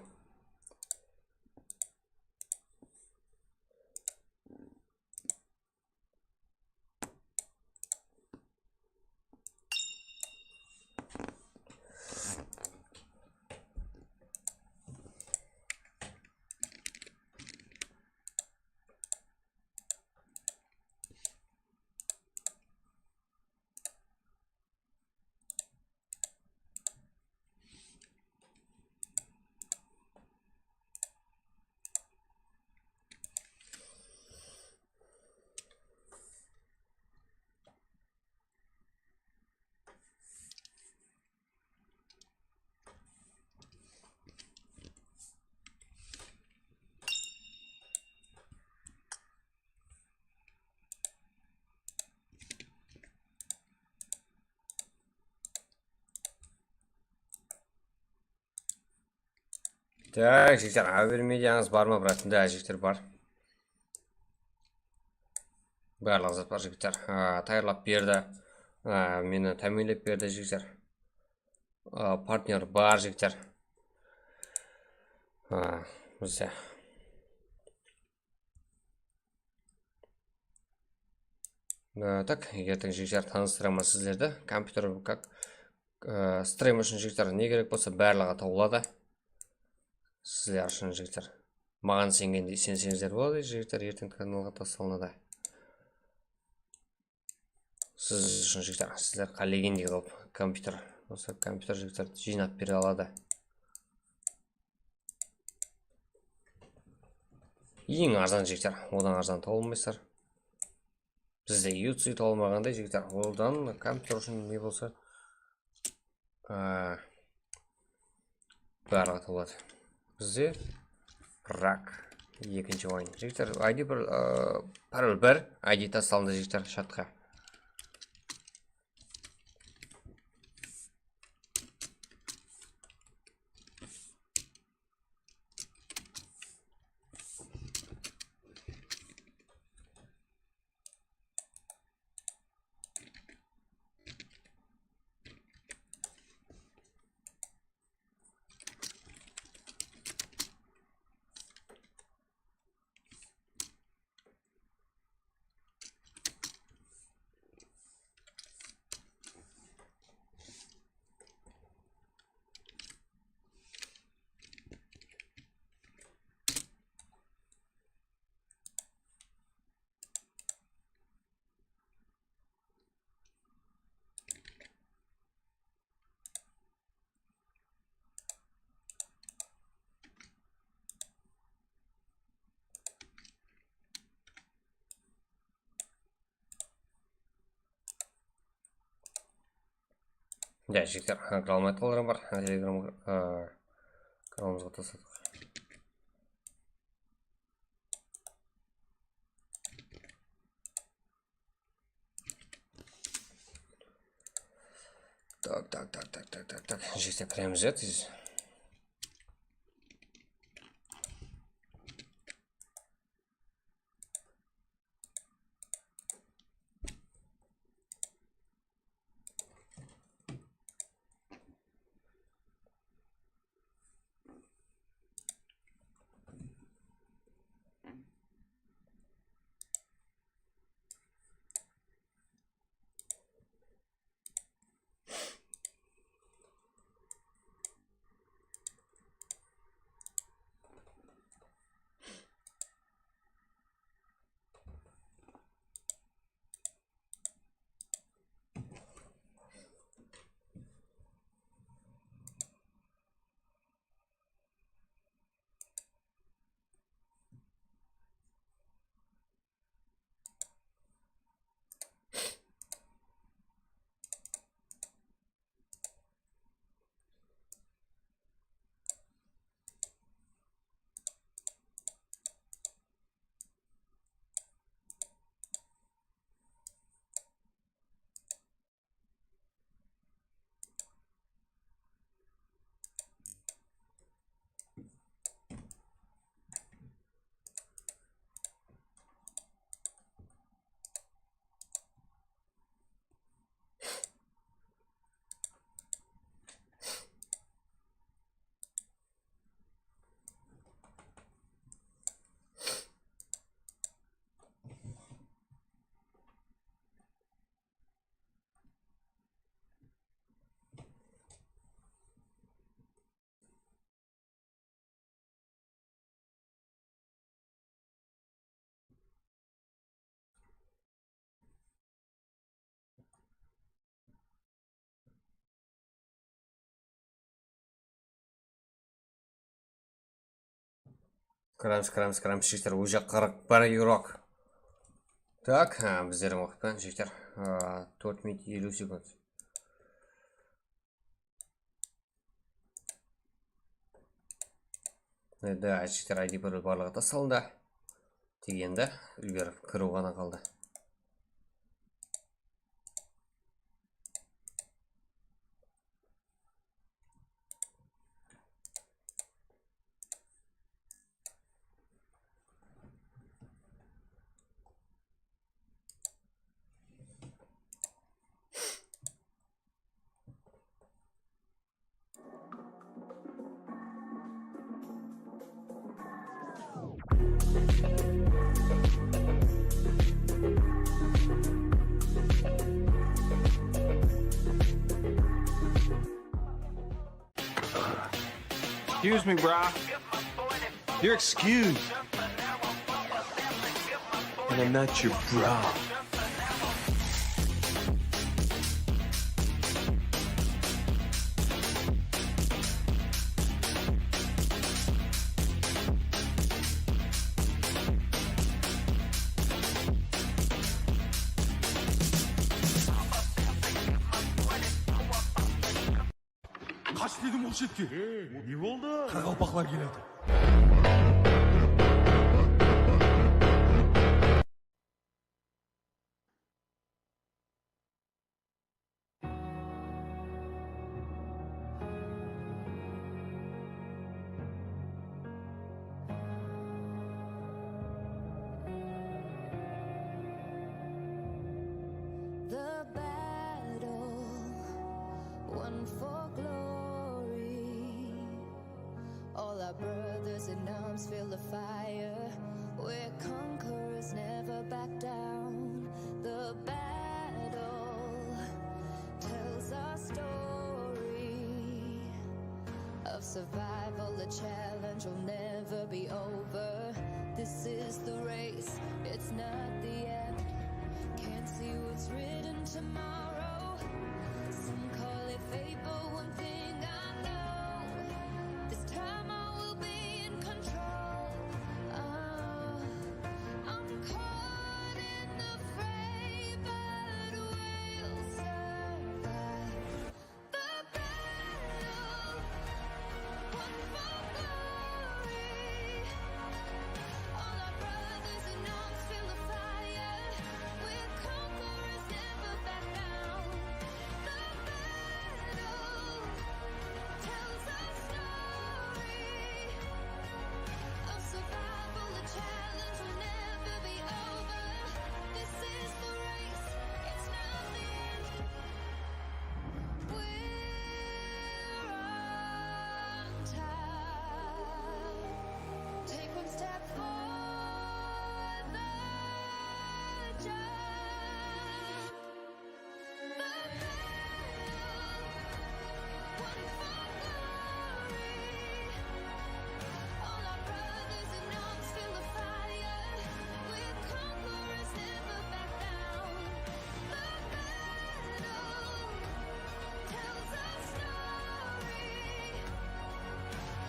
Tak, jigitler, aver mediańız bar ma, brat? Da, jigitler, bar. Barlıq zat bar, jigitler. A, tayarlap berdi. A, meni támiyinlep berdi, jigitler. A, partnyor bar, jigitler. A, bizde. E, tak, erteń, jigitler, tanıstıraman sizlerdi. Kompyuter, как, e, stream ushın, jigitler, ne kerek bolsa, barlıǵı tabıladı. Sizler ushın, jigitler. Maǵan isengendey isenseńizler boladı, jigitler, erteń kanalǵa tasalanadı. Siz ushın, jigitler, sizler qálegendey qılıp kompyuter, bolsa kompyuter, jigitler, jıynap bere aladı. Eń arzan, jigitler, odan arzan taba almaysızlar. Bizde U C taba almaǵanday, jigitler, odan kompyuter ushın ne bolsa, a, barlıǵı tabıladı. Bizde rak ekinshi oyın. Jigitler, I D bir, a, parol bir, I D tasalındı, jigitler, shatqa. Ya, jigitler, ha, kire almay atqanlar bar. Ha, Telegram, ha, kanalımızǵa tasladıq. Tak, tak, tak, tak, tak, tak, tak. Jigitler, kiremiz, ya, tez. Kiramız, kiramız, kiramız, jigitler, уже qırq bir игрок. Так, a, bizlerdiń waqıt penen, jigitler, a, tórt minut eliw sekund. Endi jigitler, I D parol barlıǵı da salındı. Tek endi úlgerip kiriw ǵana qaldı. Excuse me, brah. You're excused. And I'm not your bra. Qash dedim, oq shetke. Ey, ne boldı? Qaraqalpaqlar keledi. The battle won for glory. All our brothers in arms feel the fire. We're conquerors, never back down. The battle tells our story of survival, a challenge will never be over. This is the race, it's not the end. Can't see what's written tomorrow. Some call it fate, but one thing I know, this time I will be in control. Oh, I'm caught in the fray, but we'll survive. The battle won for glory. All our brothers in arms feel the fire. We're conquerors, never back down. The battle tells our story of survival, a challenge will never be over. This is the race, it's not the end. We're on top. Take one step for the jump. The battle won for glory. All our brothers in arms feel the fire. We're conquerors, never back down. The battle tells our story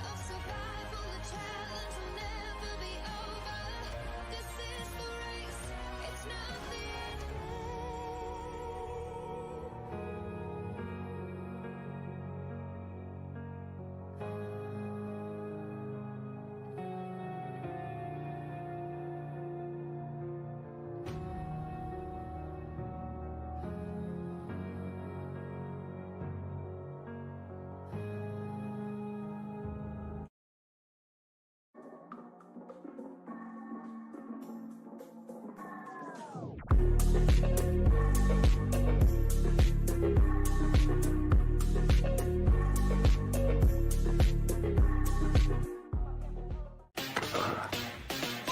of survival, a challenge will never be over. This is the race, it's not the end.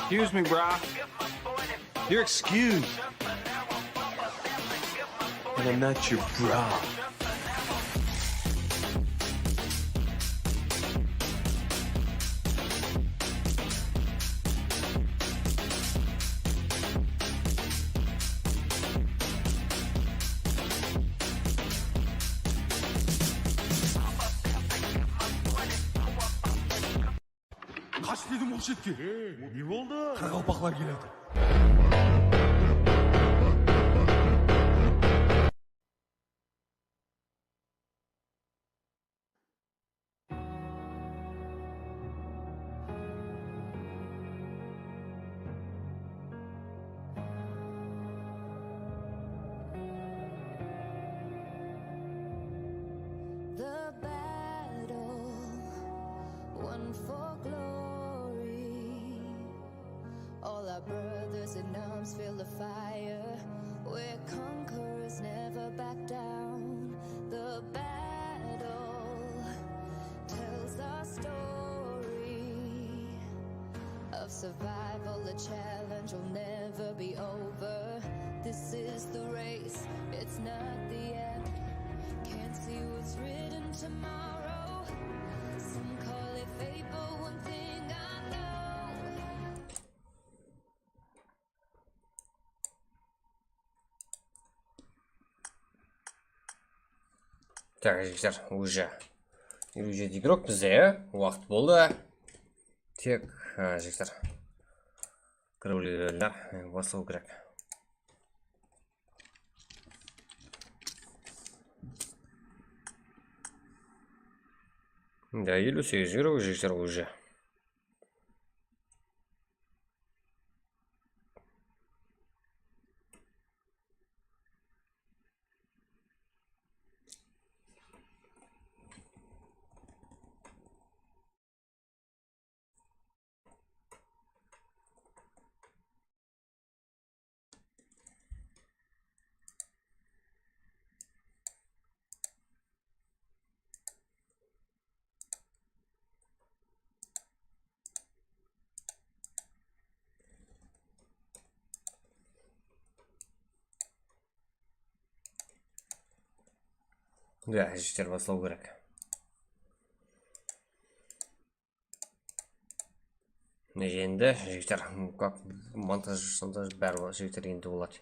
Excuse me, brah. You're excused. And I'm not your bra. Qash dedim ǵoy shetke. Ne boldı? Qaraqalpaqlar keledi. The battle won for glory. All our brothers in arms feel the fire. We're conquerors, never back down. The battle tells our story of survival. The challenge will never be over. This is the race, it's not the end. Can't see what's written tomorrow. Some call it fate, but one thing I know. Tak, jigitler, уже elliw jeti igrok bizde, ya? Waqıt boldı. Tek, ha, jigitler. Kirip úlgeriler, baslaw kerek. Da, elliw segiz igrok, jigitler, уже. Ya, jigitler, baslaw kerek. Endi, jigitler, как montaj, montaj bári, jigitler, endi boladı.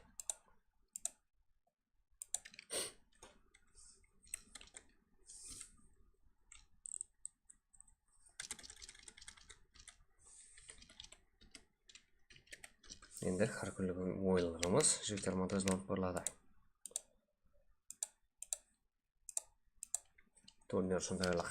Endi hár kúnlik oyınlarımız, jigitler, montajlanıp barıladı. Turnir sondaylıq.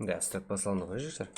Da, start baslandı ǵoy, jigitler.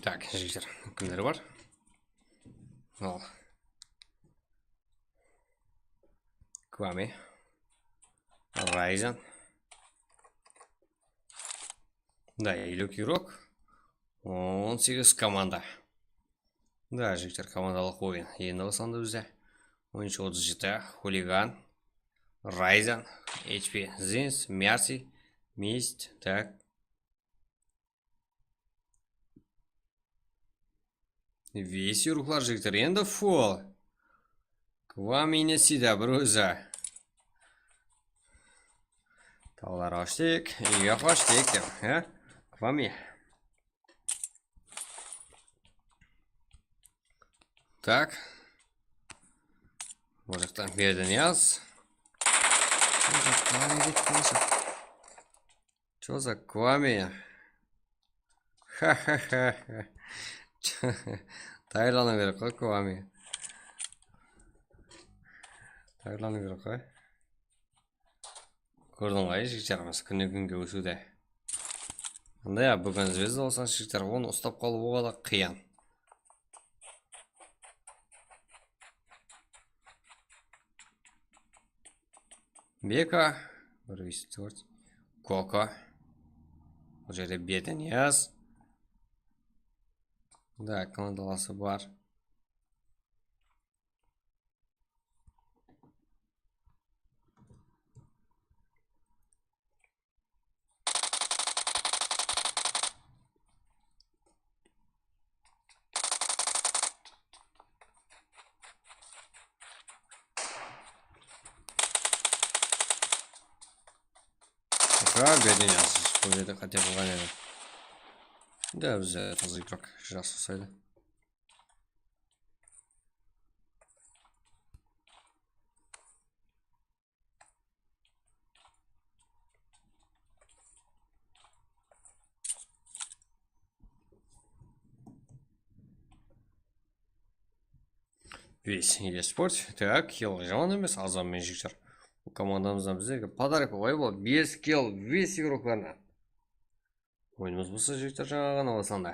Tak, jigitler, kimler bar? Al. Kwame. Ryzen. Da, elliw igrok. On segiz komanda. Da, jigitler, komandalıq oyın. Endi baslandı bizde. On úsh otız jeti, Xuligan, Ryzen, H P, Zins, Mercy, Mist, tak. Vesi ruxlar, jigitler, endi full. Kwame ne sida bir ózi. Tawlar ashtık, úyge qoshtıq, he? Kwame. Tak. Bul jaqtan Berdiniyaz. Bul jaqtan Berdiniyaz. Чё за Kwame? Tayyorlanıw kerek ǵoy, Kwame. Tayyorlanıw kerek ǵoy. Kórdiń ǵoy, jigitlerimiz kúnne-kúnge ósiwde. Mınday, a, búgin zvezda bolsań, jigitler, onı uslap qalıw o qadar qıyın. Beka, bir júz tórt. Koko. Bul jerde Berdiniyaz. Da, komandalası bar. Aka, Berdiniyaz, bul jerde qáte qılǵan edi. Da, bizde taza igrok, jaqsı usaydı. Весь eSport. Так, kill jaman emes, azam men jigitler. Bul komandamızdan bizlerge podarok, oyba, bes kill, bes igroklarına. Oyınımız bolsa, jigitler, jańa ǵana baslandı.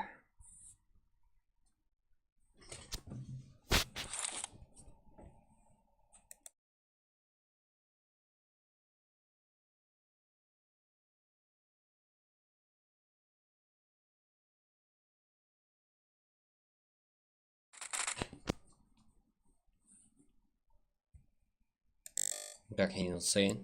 Как я не insane.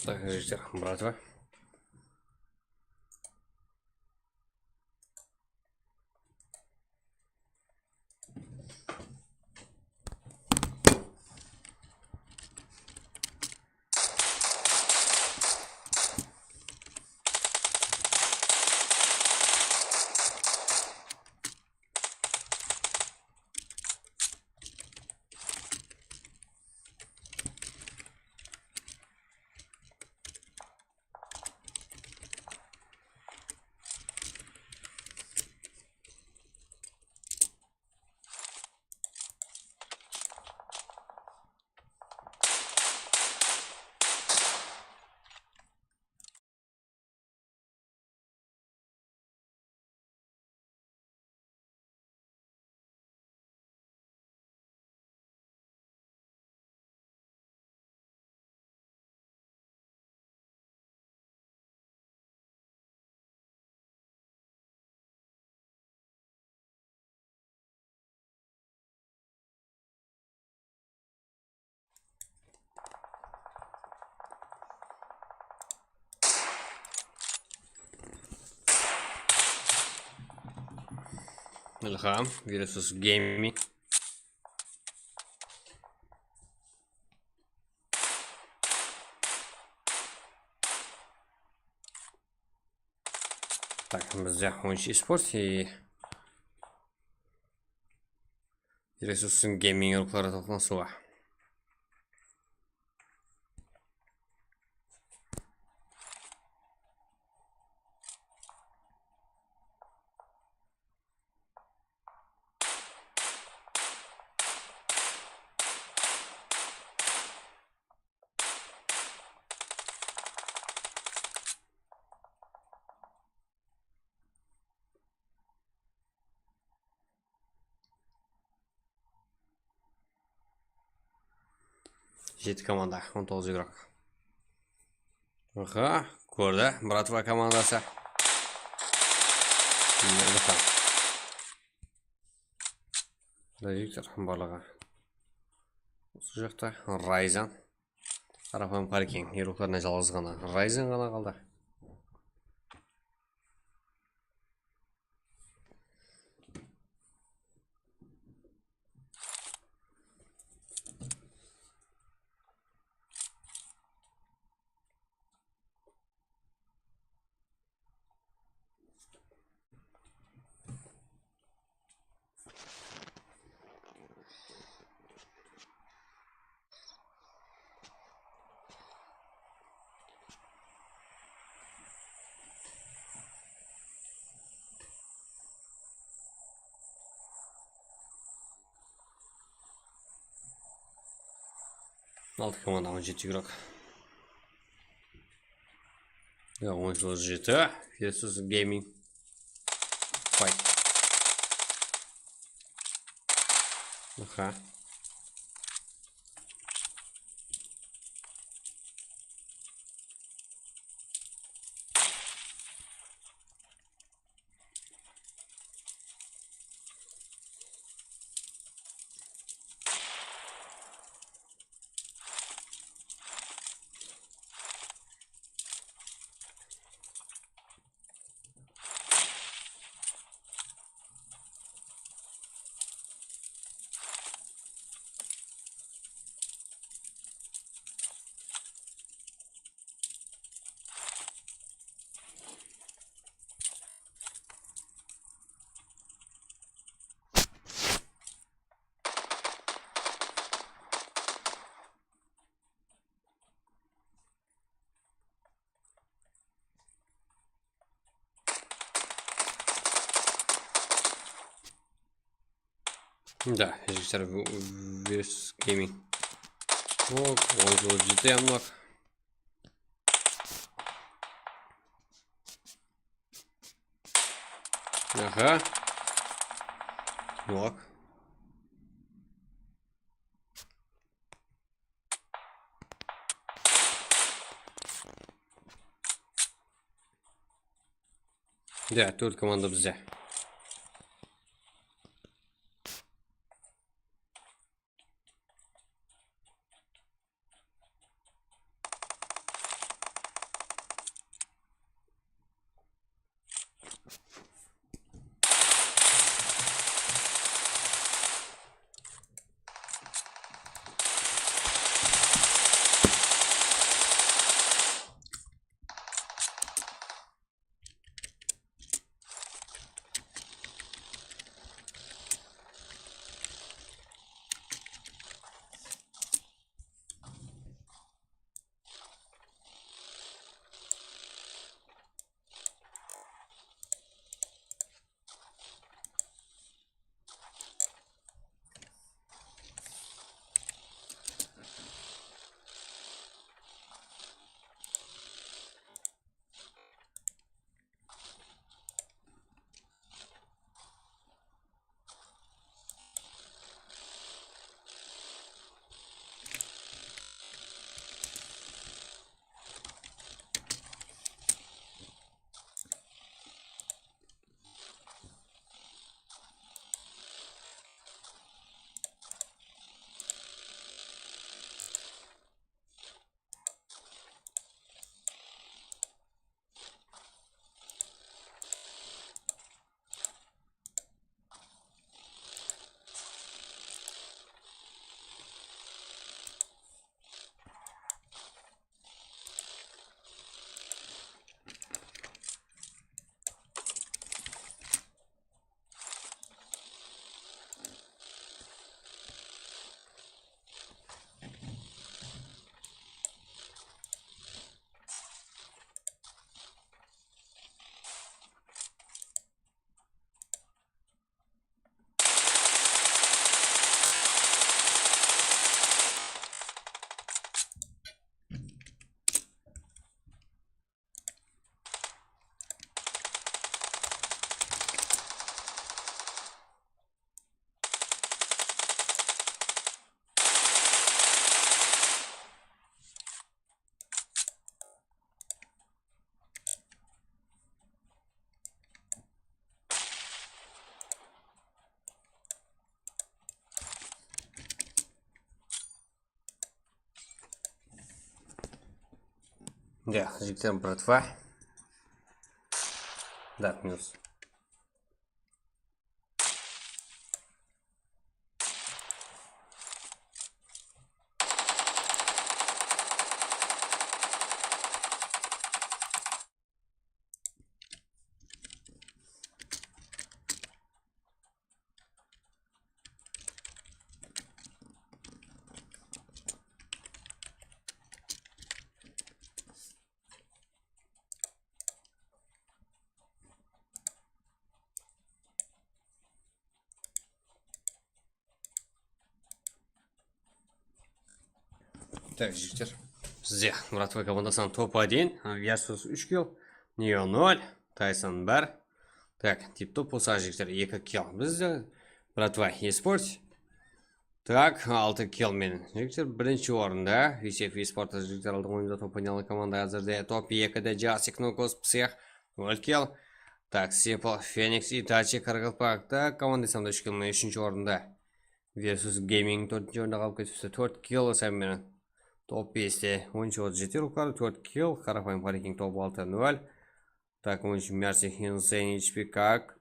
Так, жігіттер, братва. Ilham versus Gaming. Так, bizde on úsh esport и Resursun Gaming urıqları toplantısıwa. Jeti komanda, on toǵız igrok. Aha, kórdi, bratva komandası. Mine, Ilham. Viktor, barlıǵı. Usı jaqta Rayzan. Qarapayım, Qarikeń, igroklarınan jalǵız ǵana Rayzan ǵana qaldı. Altı komanda, on jeti igrok. Ya, on jeti versus Gaming. Fight. Aha. Да, жігіттер, Versus Gaming. О, он тоғыз жеті амлак. Aha. Nok. Ya, tórt komanda bizde. Ya, jigitler, bratva. Da, minus. Tak, jigitler. Bizde Muratbay komandasınıń top один, Versus úsh kill, Neo nol, Tayson bir. Tak, tip-top bolsa, jigitler, eki kill. Bizde Muratbay eSport. Tak, altı kill menen. Jigitler, birinshi orında Yusef eSport, jigitler, aldın oyında top oynaǵan komanda házirde. Top ekide Jasik Nukos Psix, nol kill. Tak, Sepal, Fenix, Itachi, Qaraqalpaq. Tak, komanda sanında úsh kill menen úshinshi orında. Versus Gaming tórtinshi orında qalıp ketipti, tórt kill sanı menen. Top beste, onınshı orın jete ruqları, tórt kill, Qarapayım Qarakiń top altı, nol. Tak, onınshı Mercy, Insane, H P Kak.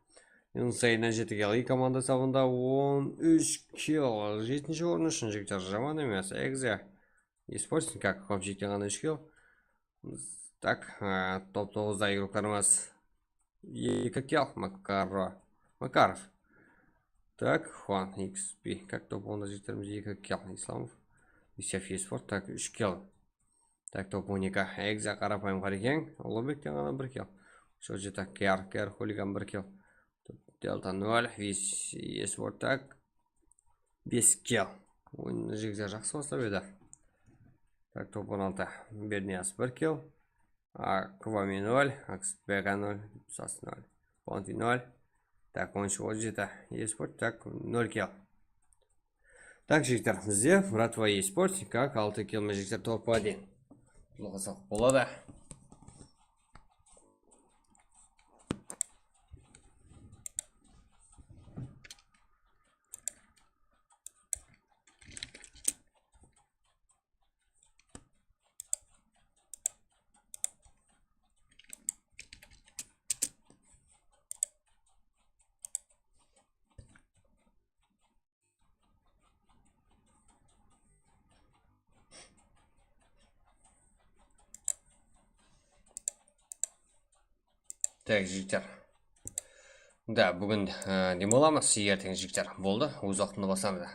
Insane'nen jeti kill, eki komanda sanında on úsh kill. Jetinshi orın ushın, jigitler, jaman emes. Exe. Esports, Kak, Komchikten ǵana úsh kill. Tak, e, top toǵızda igroklarımız. Eki kill, Makaro. Makarov. Tak, Juan X P. Kak, top onda jigitlerimiz eki kill. Islamov. Yusef eSport, tak, úsh kill. Tak, top on eki. Exe, Qarapayım Qarekeń. Ulıbekten ǵana bir kill. Shoji, tak, K R, K R Xuligan bir kill. Delta nol, Vis eSport, tak. Bes kill. Oyın, jigitler, jaqsı baslap edi. Tak, top on altı. Berniyaz bir kill. Akvami nol, Aksbeka nol, Sas nol, Ponti nol. Tak, onınshı orın jete. Esport, tak, nol kill. Tak, jigitler, bizde Bratva eSport, kak, altı kill menen, jigitler, top один. Bul qızıq boladı. Tak, jigitler. Da, búgin, e, dem alamız, erteń, jigitler, boldı, óz waqtında baslandı.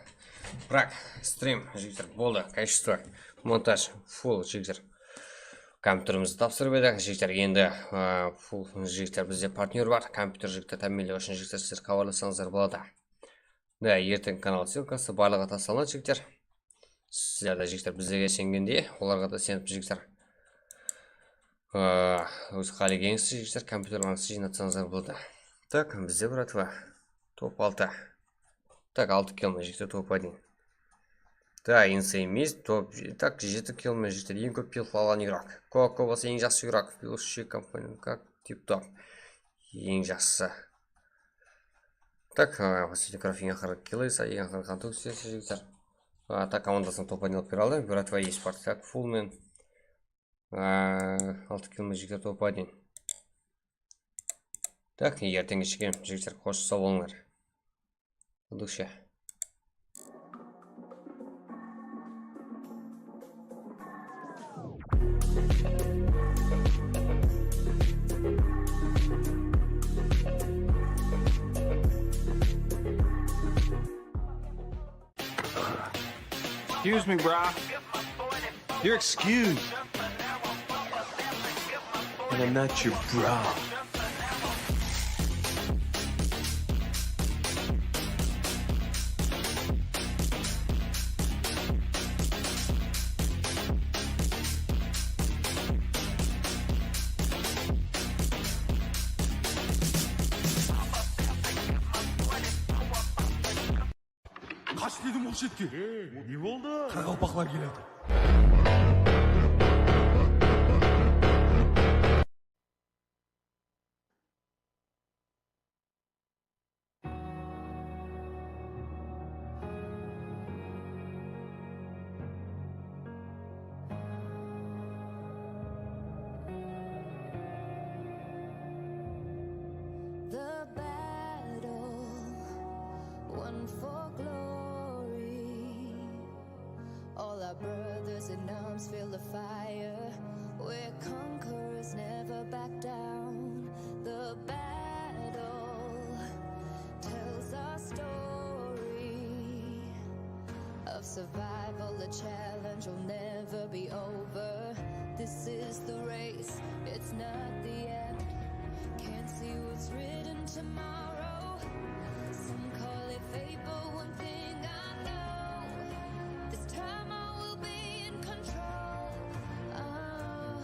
Biraq, strim, jigitler, boldı, качество, montaj, full, jigitler. Kompyuterimizdi tapsırıp edik, jigitler, endi, e, full, jigitler, bizde partnyor bar, kompyuter, jigitler, támiyinlew ushın, jigitler, sizler xabarlassańızlar boladı. Da, erteń kanal ssılkası barlıǵı taslanadı, jigitler. Sizler de, jigitler, bizlerge isengendey, olarǵa da isenip, jigitler, aa, óz qálegenińizdi, jigitler, kompyuterlerińizdi jıynatsańızlar boladı. Tak, bizde, bratva, top altı. Tak, altı kill menen, jigitler, top один. Da, Insane Mist, top, tak, jeti kill menen, jigitler, eń kóp kill alǵan igrok. Koko bolsa eń jaqsı igrok. Plus shi komponent, kak, tip-top. Eń jaqsısı. Tak, e, последний кровь, eń aqırǵı kill esa, eń aqırǵı qan tógisi esa, jigitler. A, tak, komandasına top один alıp bere aldı. Bratva eSport, tak, full men. A, altı kill men, jigitler, top один. Tak, erteń keshke, jigitler, xosh, saw bolıńlar. Удачи. Excuse me, brah. You're excused. And I'm not your bra. Qash dedim, oq shetke. Ne boldı? Qaraqalpaqlar keledi. for glory. All our brothers in arms feel the fire. We're conquerors, never back down. The battle tells our story of survival, the challenge will never be over. This is the race, it's not the end. Can't see what's written tomorrow. Some call it fate, but one thing I know, this time I will be in control. Oh,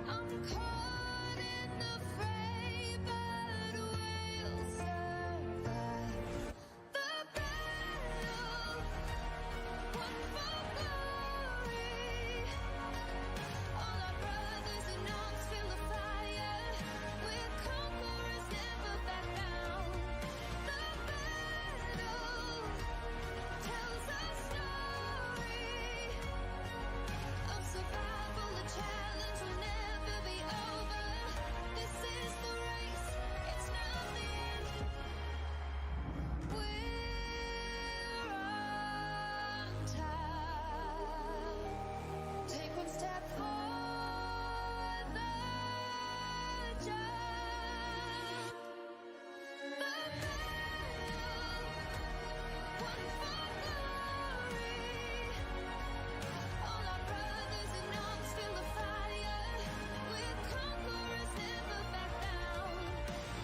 I'm caught in the fray, but we'll survive. The battle, won for glory. All our brothers in arms feel the fire. We're conquerors, never back down. The battle tells our story of survival. The challenge will never be over. This is the race, it's not the end. We're on top. Take one step for the jump. The battle, won for glory. All our brothers in arms feel the fire. We're conquerors, never back down.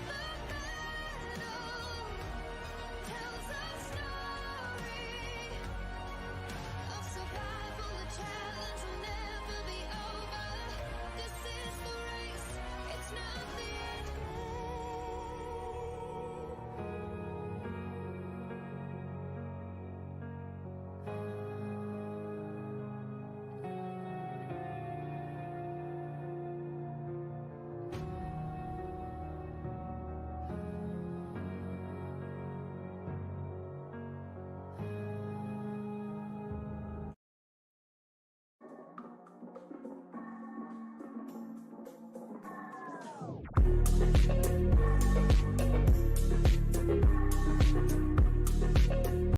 The battle tells our story of survival. The challenge will never be over. This is the race, it's not the end.